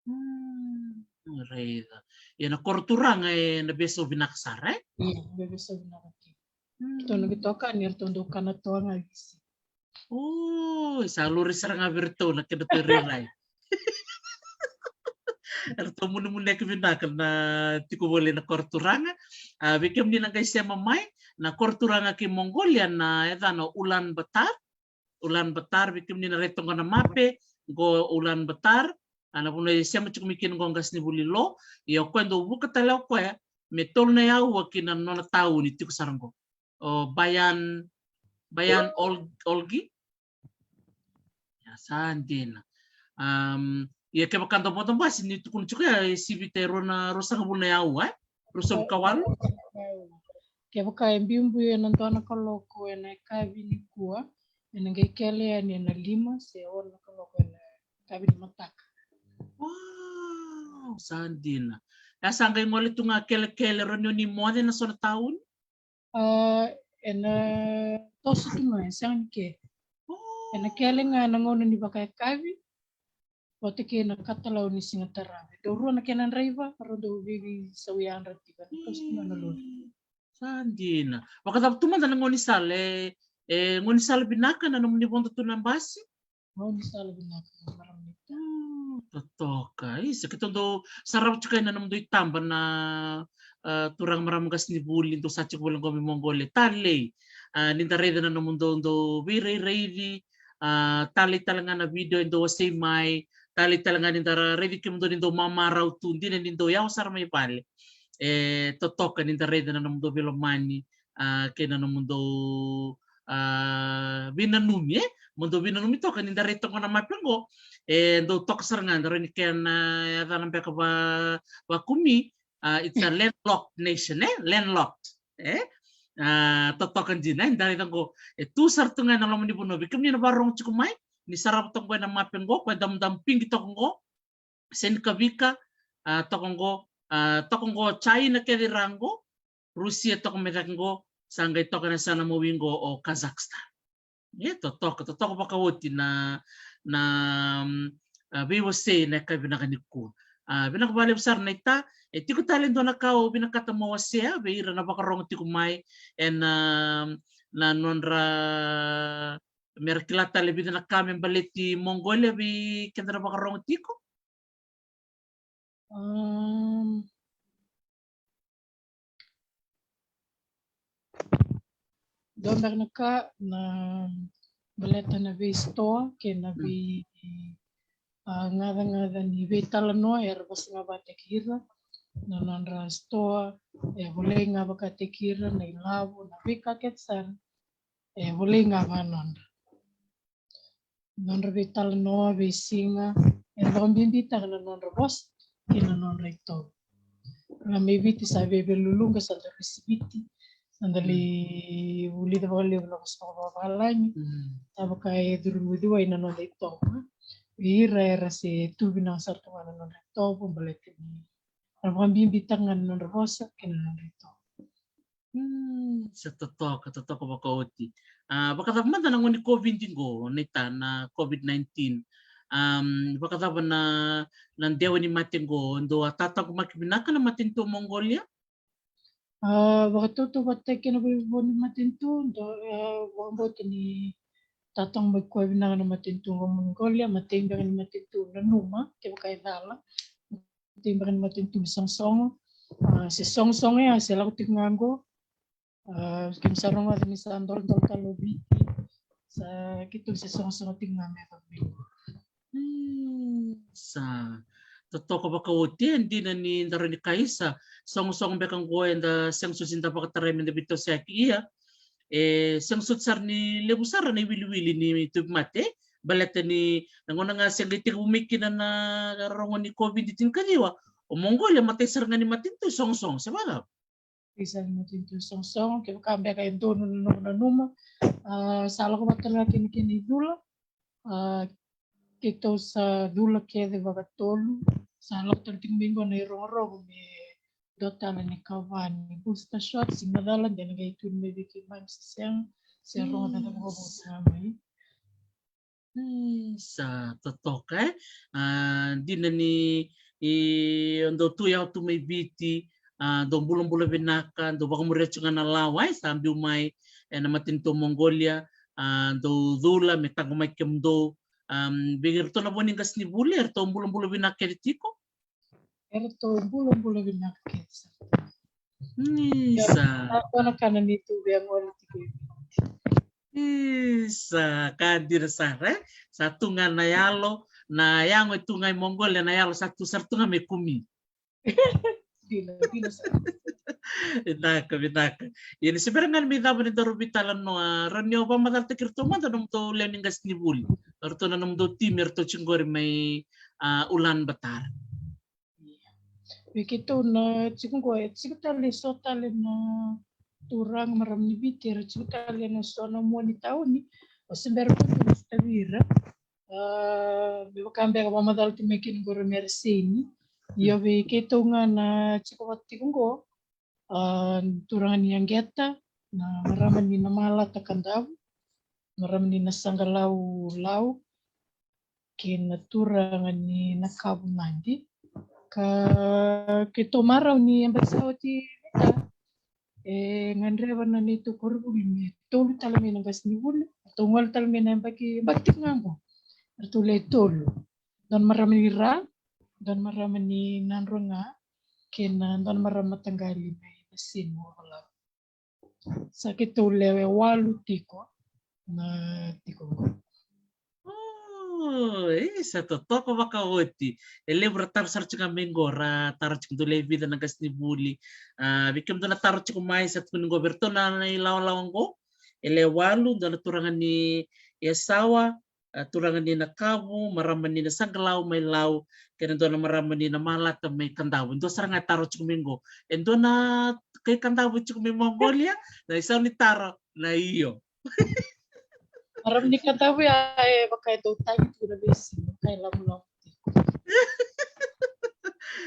Hmm, raica. Ia na koro turaga ena veisau vinaka sara, e? Ia, na veisau vinaka kina. Hmm. Keitou na veitokani, eratou dau kana toa ga visi. Oi, sa lori sara ga vei iratou na kedratou irairai. Eratou munimuneki vinaka na tiko voli na koro turaga. A, vei kemuni na qai sema mai, na koro turaga kei Mongolia na yacana o Ulaanbaatar. Ulaanbaatar, vei kemuni na raica toka na mape, qo Ulaanbaatar, a, na vanua e sema tiko mai kina qo qasenivuli Lo, ia o koya dau vuka tale o koya me tolu na aua ki na nona tauni tiko sara qo. O Bayan, Bayan Ol-, Olgi. Ia sa dina. Am, ia kevaka dau vodo basi ni tukuna tiko ya e sivita e rua na, ruasagavulu na aua, e? Ruasagavulu ka walu? Kevaka e biubiu ena dua na kaloko ena yakavi nikua, ena qai kele yani ena lima se ono na kaloko ena yakavi nimataka. Wow, sa dina. E sa qai gole tu ga kelekele, rawa ni o ni moce ena so na tauni? A, ena toso tu ga, e sega ni kele. Oh. Ena kele ga ena gauna ni vakayakavi vata kei na katalau ni siga tarava. E dau rua na kena draiva, rau dau veiveisau yadra tiko, ena toso tu ga na lori. Sa dina. Vakacava tu mada na gaunisala, e, e gaunisala vinaka na nomuni vodo tu na basi? Gaunisala vinaka, marama ni ta. Mm, totoka. Isa, keitou dau sarava tiko ena nomudou itaba na, a, turaga marama qasenivuli, dou sa tiko voli qo mai Mongolia. Talei, a, ni da raica na nomudou, dou veirairaici, a, talei tale ga na video e dou wasei mai, talei tale ga ni da ra-, raici kemudou ni dou mamarau tu, dina ni dou yawa sara mai vale. E totoka ni da raica na nomudou veilomani, a, kei na nomudou, a, veinanumi, e? Mo dou veinanumi toka ni da raica toka na mape qo. E dou toka sara ga, da raica ni kena, a, yacana beka va, vakumi, a, it's a landlocked nation, e? Landlocked, e? A, totoka dina, e? Da raica qo, e tu sara tu ga ena loma ni vanua. Vei kemuni na vakarorogo tiko mai, ni sarava toka qo ena mape qo, koya damudamu pigi toka qo, Senikavika, a, toka qo, a, toka qo China kece ra qo, Rusia toka mai cake qo, sa qai toka na yasana mawi qo o Kazakhstan. E, totoka, totoka vakaoti na, na, mm, a, veiwasei ena yakavi vinaka nikua. A, vinaka vakalevu sara naita, e tiko tale e dua na ka o vinakata mo wasea vei ira na vakarorogo tiko mai ena, na nodra, mera kila tale e vica na ka me baleti Mongolia vei keda na vakarorogo tiko? Am, dua beka na ka na baleta na veisitoa kei na vei, a, gacagaca ni veitalanoa era vosa ga vakataki ira na nodra sitoa, e volai ga vakataki ira na ilavo, na veika kece sara. E volai ga vaka nodra. Nodra veitalanoa, veisiga, e vakabibitaka na nodra vosa kei na nodra itovo. Ra mai Viti sa veiveiluluqa, sa da risi Viti, sa da lai vulica vakalevu na vosa vakavavalagi. Mm. Sa vaka e curumi uciwai na noda itovo. Vei ira era se tu vinaka sara tu ga na nodra itovo, baleta ni ra vakabibitaka ga na nodra vosa kei na nodra itovo. Hmm, sa totoka, totoka vakaoti. A, vakacava mada na gauna ni COVID qo, naita na COVID nineteen? Am, vakacava na, na dewa ni mate qo, dou a tataqomaki vinaka na matanitu o Mongolia? A, vakatautauvatataki kina vei vo ni matanitu, dou, a, vakabauta ni tataqomaki koya vinaka na matanitu o Mongolia, matai beka ni matanitu nanuma, kevaka e cala. Matai beka ni matanitu me sogosogo. A, se sogosogo ya, se lako tiko ga qo. A, kemi sa rogoca ni sa doladola tale o Viti. Sa keitou se sogosogo tiko ga me yacova mai qo. Hmm, sa totoka vakaoti, e dina ni da rawa ni kaya sa sogosogo beka qo, eda sega soti ni da vakatarai me da veitosoyaki, ia e sega soti sara ni levu sara na iwiliwili ni tauvimate, baleta ni na gauna ga se qai tekivu mai kina na rogo ni COVID tinikaciwa, o Mongolia matai sara ga ni matanitu e sogosogo, se vakacava? Isa ni matanitu e sogosogo, kevaka beka e donu na nomu nanuma. A, sa lako vata tale ga kina kena icula. A, keitou sa cula kece vakatolu. Sa lako tale tiko mai qo na irogorogo me dua tale na ikava ni booster shot, se macala, de na qai tukuni mai vei keimami se sega, se rogo cava vakavotu ga mai. Hmm, sa totoka, e. A, dina ni, i, o dou tu yawa tu mai Viti, a, dou bulabula vinaka, dou vakamuria tiko ga na lawa, e, sa biu mai ena matanitu o Mongolia, a, dou cula me taqomaki kemudou. Am, vei iratou na vo ni qasenivuli, eratou bulabula vinaka kece tiko? Eratou bulabula vinaka kece sara. Isa. Sa kona kana ni tu via gole tiko i Viti. Isa, ka dina sara, e? Sa tu ga na yalo, na yago e tu ga i Mongolia, na yalo sa tu sara tu ga me kumi. Dina, dina sara. Vinaka, vinaka. Ia ni se bera ga ni mai cava ni daru veitalanoa, rawa ni o vakamacalataki iratou mada nomudou lewe ni qasenivuli, o ratou na nomudou timi, eratou tiko qori mai, a, Ulaanbaatar. Ia. Vei keitou na tiko qo, e tiko tale eso tale na turaga, marama ni Viti, era tiko tale ena so na mua ni tauni. O se bera keitou na sotavi ira. A, me vaka beka vakamacala tu mai kina qo ra Mereseni. Io, vei keitou ga na tiko vata tiko qo, a, turaga ni Yaqeta, na marama ni Namalata Kadavu, marama ni Nasaqalau Lau, kei na turaga ni Nakavu Nadi. Ka keitou marau ni yabaki sa oti, e gadreva na neitou koronivuli me tolu tale mai na qasenivuli, ratou gole tale mai na yabaki, yabaki tiko ga qo. Ratou le tolu. Dua na marama ni Ra, dua na marama ni Nadroga, kei na dua na marama mataqali mai Nasinu, Ovalau. Sa keitou lewe walu tiko na tiko qo. O, e, sa totoka vakaoti. E levu ra taro sara tiko ga mai qo, ra taro tiko, dou lewe vica na qasenivuli. A, vei kemudou na taro tiko mai, sa tukuni qo vei iratou na, na ilawalawa qo. E lewe walu, dua na turaga ni Yasawa, a, turaga ni Nakavu, marama ni Nasaqalau mai Lau, kei na dua na marama ni Namalata mai Kadavu. E dua sara ga e taro tiko mai qo. E dua na kai Kadavu tiko mai Mongolia, na isau ni taro na io. Marama ni Kadavu ya e vaka e dau tagi tu na veisiga, ka e lamulamu tiko.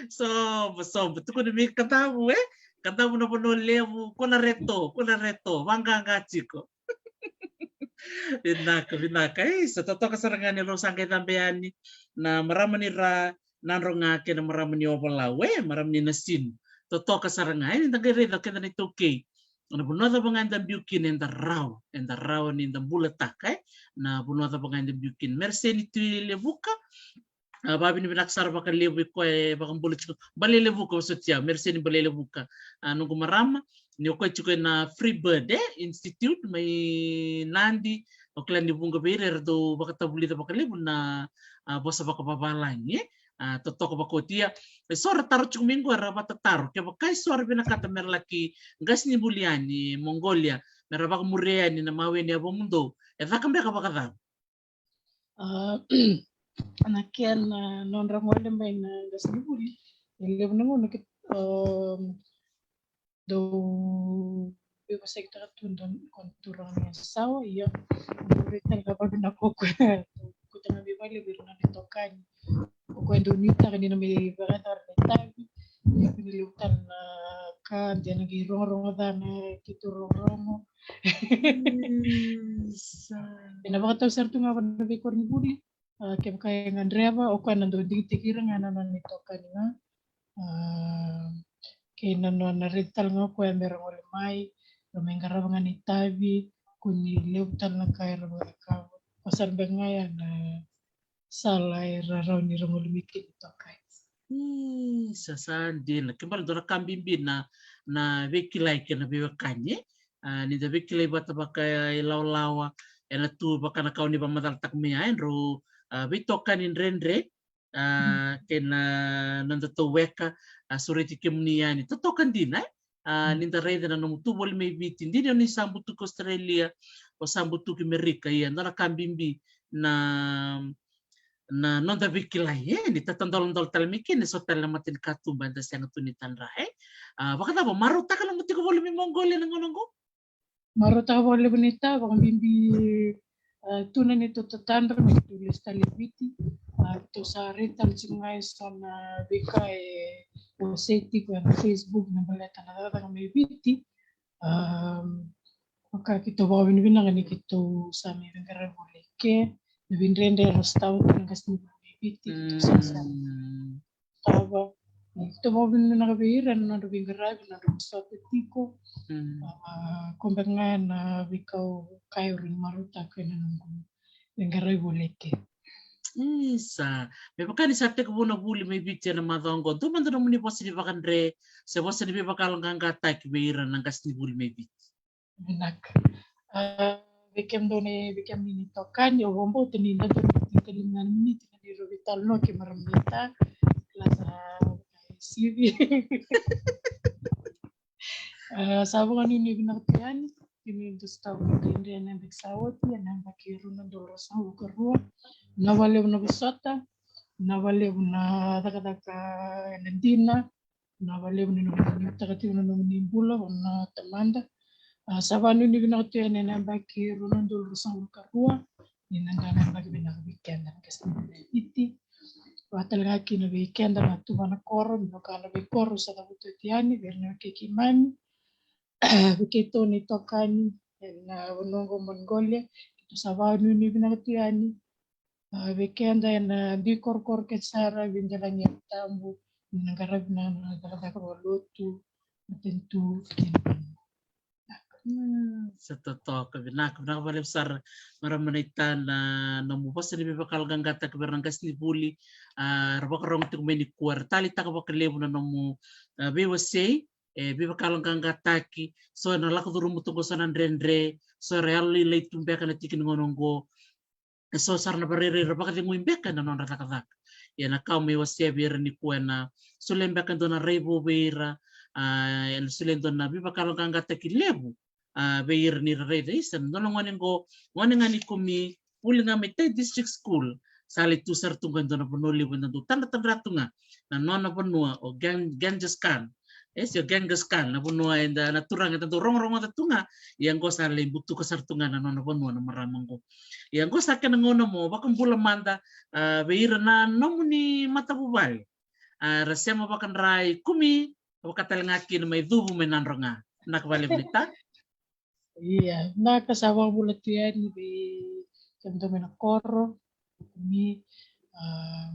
Sobo, sobo. Tukuna vei Kadavu, e? Kadavu na vanua levu, ko na reto, ko na reto, vaqaqa tiko. Vinaka, vinaka. E, sa totoka sara ga ni rau sa qai cabe yani na marama ni Ra, Nadroga kei na marama ni Ovalau, e, marama ni Nasinu. Totoka sara ga, e, ni da qai raica keda na iTaukei. Na vanua cava ga eda biu kina, eda rawa, eda rawa ni da bulataka, e. Na vanua cava ga eda biu kina. Mereseni Tui Levuka, a, vakavinavinaka sara vakalevu i koya e vakabula tiko. Bale Levuka, vosoti au, Mereseni Bale Levuka. A, noqu marama, ni o koya tiko ena Free Bird, e, Institute, mai Nadi, o kila ni vuqa vei ira era dau vakatavulica vakalevu na, a, vosa vakavavalagi, e. A, totoka vakaoti. Ia, eso ra taro tiko mai qo era vakatataro, kevaka eso ra vinakata mera laki qasenivuli yani Mongolia, mera vakamuria yani na mawe ni yavamudou, e caka beka vakacava? A, na kena, a, nodra gole mai na qasenivuli, e levu na gauna ke, a, dau veivosakitaka tu dua ko na turaga ni Yasawa, ia, dau raica tale ga vakavinaka o koya, dau kauta ga veivakalevu ira na nona itokani. O koya dau nuitaka ni na mai vakayacora na itavi, Ia, ni levu tale na ka de na qai rogorogo ca na keitou rogorogo. Isa. Ena vakatau sara tu ga vaka na veikoronivuli. A, kevaka e gadreva, o koya na dau digitaki ira ga na nona itokani ga. A, kei na nona raici tale ga o koya me ra gole mai, ra mai qarava ga na itavi, ko ni levu tale na ka era vakacakava. Ko sara beka ga ya na sala era rawa ni ra gole mai kina itokani. Isa, sa dina. Kena ibalebale dua na ka bibi na, na veikilai kei na veiwekani, e? A, ni da veikilai vata vakailawalawa, ena tu vaka na ka o ni vakamacalataka mai ya, e drau, a, veitokani dredre, a, kei na nodatou weka, a, sureti kemuni yani. Totoka dina, e? A, ni da raica na nomu tu voli mai Viti, dina o ni sa butuki Australia, o sa butuki Merika, ia, dua na ka bibi na, na noda veikilai, e, ni tatadoladala tale mai kina, e so tale na matanikatuba eda sega tu ni tadra, e. A, vakacava, marautaka nomu tiko voli mai Mongolia ena gauna oqo? Marautaka vakalevu ni ta, vakabibi, a, tu na neitou tatadra, me tou lesu tale i Viti. A, tou sa raica tale tiko ga e so na veika e wasei tiko ena Facebook me baleta na cakacaka mai Viti. A, vaka keitou vakavinavinaka ni keitou sa mai veiqaravi voli eke, na veidredre era sotava tu na qasenivuli mai Viti, keitou sa, sa sotava. Keitou vakavinavinaka vei ira ena nodra veiqaravi, nodra vosota tiko. A, ko beka ga na veika au kaya au rawa ni marautaka ena noqu veiqaravi voli eke. Isa, me vaka ni sa tekivu na vuli mai Viti ena macawa oqo, dua mada nomuni vosa ni vakadre se vosa ni veivakayaloqaqataki vei ira na qasenivuli mai Viti. Vinaka. A, vei kemudou na, vei kemuni na itokani, au vakabauta ni na dua na tinikalima na miniti na neirau veitalanoa kei marama naita. Kila sa sivi. A, sa vakanuinui vinaka tu yani kemuni dou sotava na dredre ena yabaki sa oti, ena yabaki rua na udolu ruasagavulu ka rua. Vinaka vakalevu na vosota, vinaka vakalevu na cakacaka ena dina, vinaka vakalevu ni nomuni liutaka tiko na nomuni bula vua na Tamada. A, sa vakanuinui vinaka tu yani ena yabaki rua na udolu ruasagavulu ka rua, ni na qai na yabaki vinaka vei keda na qasenivuli mai Viti. Vaka tale ga kina vei keda na tuvana koro, me vaka na veikoro sa cavuti oti yani, vei ira na wekai keimami, vei keitou na itokani ena vanua oqo Mongolia, keitou sa vakanuinui vinaka tu yani. A, vei keda ena dui korokoro kece sara, vei Delaniyavu Tabu, ni na qaravi na, na cakacaka vakalotu, matanitu, kei na vanua. Mm, sa totoka, vinaka, vinaka vakalevu sara marama naita na nomu vosa ni veivakayaloqaqataki vei ira na qasenivuli, a, ra vakarogo tiko mai nikua, ra taleitaka vakalevu na nomu, a, veiwasei, e, veivakayaloqaqataki, so era lako curuma tu oqo so na dredre, so era yalolailai tu beka na tiki ni gauna oqo, e so sara na vakarairai era vakacegui beka ena nodra cakacaka. Ia na ka au mai wasea vei ira nikua ena solia beka e dua na raivotu vei ira, a, ena solia e dua na veivakayaloqaqataki levu, a, vei ira ni ra raica, isa, na dua na gone qo, gone ga ni Kumi, vuli ga mai Tai District School, sa lai tu sara tu qo e dua na vanua levu eda dau tadratadra tu ga, na nona vanua o Gen-, Genghis Khan. E, se o Genghis Khan, na vanua eda, na turaga eda dau rogorogoca tu ga, ia qo sa lai butuka sara tu ga na nona vanua na marama qo. Ia qo sa kena gauna mo vakabula mada, a, vei ira na nomuni matavuvale, a, ra sema vakadra i Kumi, vaka tale ga kina mai Cuvu, mai Nadroga. Vinaka vakalevu naita. Ia, vinaka, sa vakabula tu yani vei kemudou mai na koro, Kumi, a,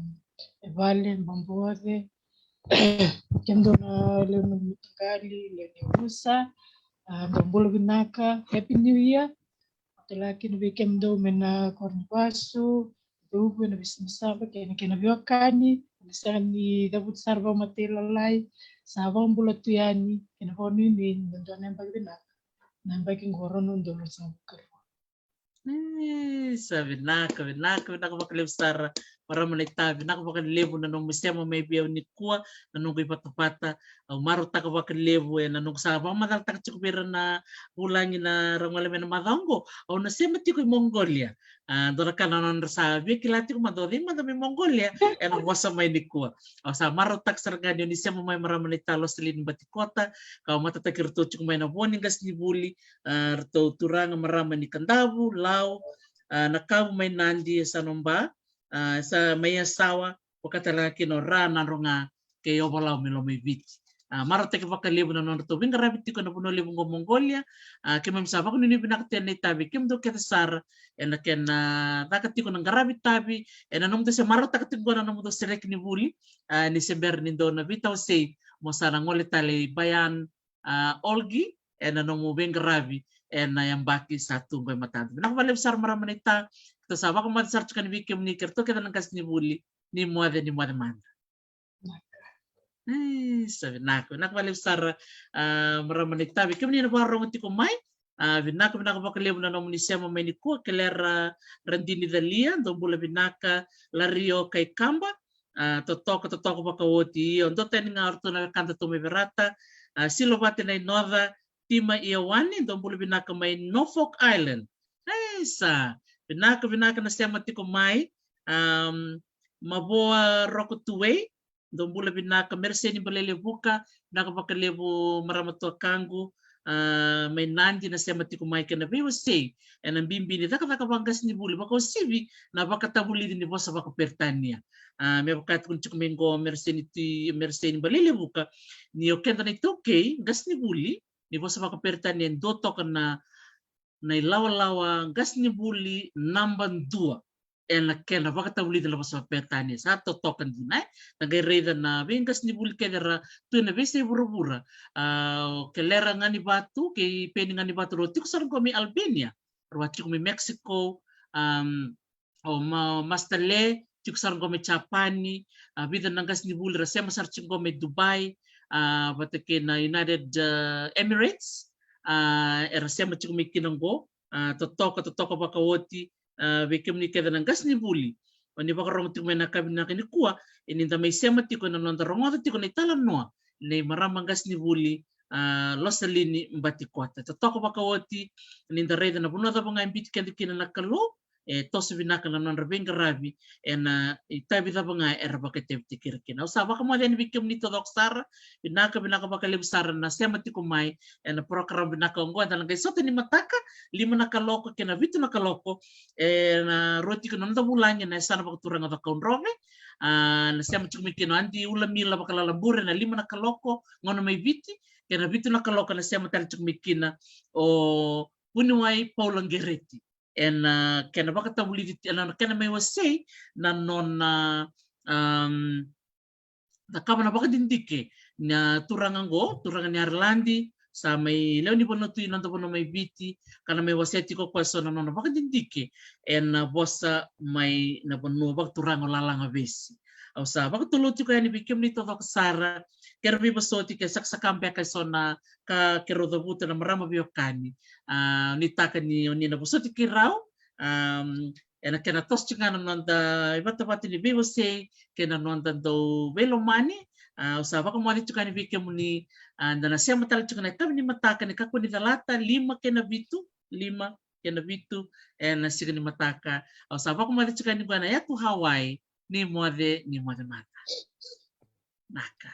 e vale, Baboce, kemudou na lewe ni mataqali, lewe ni yavusa, a, dou bula vinaka, Happy New Year. Vaka tale ga kina vei kemudou mai na koro ni vasu, Cuvu, ena veisabasaba, kei na, kei na veiwekani, na sega ni cavuti sara vakamatailalai, sa vakabula tu yani, kei na vakanuinui ni dua na yabaki vinaka. Na yabaki qo rua na udolu ruasagavulu ka rua. E, sa vinaka, vinaka, vinaka vakalevu sara marama naita, vinaka vakalevu na nomu sema mai vei au nikua, na noqu ivatavata. Au marautaka vakalevu ena noqu sa vakamacalataka tiko vei ira na vulagi na ra gole mai na macawa oqo, au na sema tiko i Mongolia. A, dua na ka na nodra sa via kila tiko mada o cei mada mai Mongolia ena vosa mai nikua. Au sa marautaka sara ga ni o ni sema mai marama naita Loselini Batikota, ka au matataki iratou tiko mai na vo ni qasenivuli, a, ratou turaga marama ni Kadavu, Lau, a, Nakavu mai Nadi, e Sanoba, a, sa mai Yasawa, vaka tale ga kina o Ra, Nadroga, kei Ovalau mai Lomaiviti. A, marautaki vakalevu na nodratou veiqaravi tiko ena vanua levu oqo Mongolia. A, keimami sa vakanuinui vinaka tu yani na itavi kemudou kece sara ena kena caka tiko na qaravi tavi, ena nomudou se marautaka tiko oqo na nomudou sereki ni vuli. A, ni se bera ni dou na veitawasei, mo sa na gole tale i Bayan, a, Olgi, ena nomu veiqaravi ena yabaki sa tu oqo e matadra. Vinaka vakalevu sara marama naita, keitou sa vakamoce sara tiko yani vei kemuni kei ratou kece na qasenivuli. Ni moce, ni moce mada. E, sa vinaka, vinaka vakalevu sara, a, marama naita, vei kemuni na vakarorogo tiko mai. A, vinaka, vinaka vakalevu na nomuni sema mai nikua, kelera Radini Calia, dou bula vinaka, Lario Kaikaba. A, totoka, totoka vakaoti, io, dua tani ga o ratou na wekadatou mai Verata. A, Silovate Nainoca, Tima Ioane, dou bula vinaka mai Norfolk Island. E, sa vinaka, vinaka na sema tiko mai. Am, Mavoa Roko Tuwei, dou bula vinaka, Mereseni Balelevuka, vinaka vakalevu marama tuakaqu, a, mai Nadi na sema tiko mai kei na veiwasei ena bibi ni cakacaka vaqasenivuli vakauasivi na vakatavulici ni vosa vakaperitania. A, me vaka e tukuni tiko mai qo Mereseni Tui, Mereseni Balelevuka, ni o keda na iTaukei qasenivuli ni vosa vakaperitania e dua toka na, na ilawalawa qasenivuli naba dua ena kena vakatavulici na vosa vakaperitania. Sa totoka dina, e? Na qai raica na veiqasenivuli kece era tu ena veiyasai vuravura. A, o kelera Ganivatu kei Peni Ganivatu, rau tiko sara qo mai Albania, rau a tiko mai Mexico. Am, o Ma-, Master Le tiko sara qo mai Japani. A, vica na qasenivuli ra sema sara tiko qo mai Dubai, a, vata kei na United, a, Emirates. A, era sema tiko mai kina qo. A, totoka, totoka vakaoti, a, vei kemuni kece na qasenivuli o ni vakarorogo tiko mai ena yakavi vinaka nikua, e ni da mai sema tiko ena noda rogoca tiko na italanoa nei marama qasenivuli, a, Losalini Batikota. Totoka vakaoti, ni da raica na vanua cava ga e biuti keda kina na Kalou, e toso vinaka na nodra veiqaravi ena itavi cava ga era vakaitavitaki ira kina. Au sa vakamoce yani vei kemuni taucoko sara, vinaka, vinaka vakalevu sara na sema tiko mai ena program vinaka oqo, eda na qai sota ni mataka, lima na kaloko kei na vitu na kaloko, ena rua tiko na noda vulagi ena yasana vakaturaga o Cakaudrove. A, na sema tiko mai kina o Adi Ulamila Vakalalabure ena lima na kaloko, gauna mai Viti, kei na vitu na kaloko na sema tale tiko mai kina o Vuniwai Paula Qereti ena, a, kena vakatavulici, ena kena mai wasei na nona, am, cakava na vakadidike na turaga qo, turaga ni Ireland, sa mai lewe ni vanua tu i noda vanua mai Viti, ka na mai wasea tiko o koya eso na nona vakadidike ena vosa mai na vanua vakaturaga o Lalagavesi. Au sa vakatulou tiko yani vei kemuni taucoko sara, kera veivosoti ke sakasaka beka eso na ka keirau cavuta na marama veiwekani. A, nuitaka ni o ni na vosoti keirau, am, ena kena toso tiko ga na noda ivatavata ni veiwasei kei na noda dau veilomani. A, au sa vakamoce tiko yani vei kemuni, a, da na sema tale tiko na yakavi ni mataka ni kakua ni calata, lima kei na vitu, lima kei na vitu ena siga ni mataka. Au sa vakamoce tiko yani qo ena yatu Hawaii, ni moce, ni moce mada. Naka.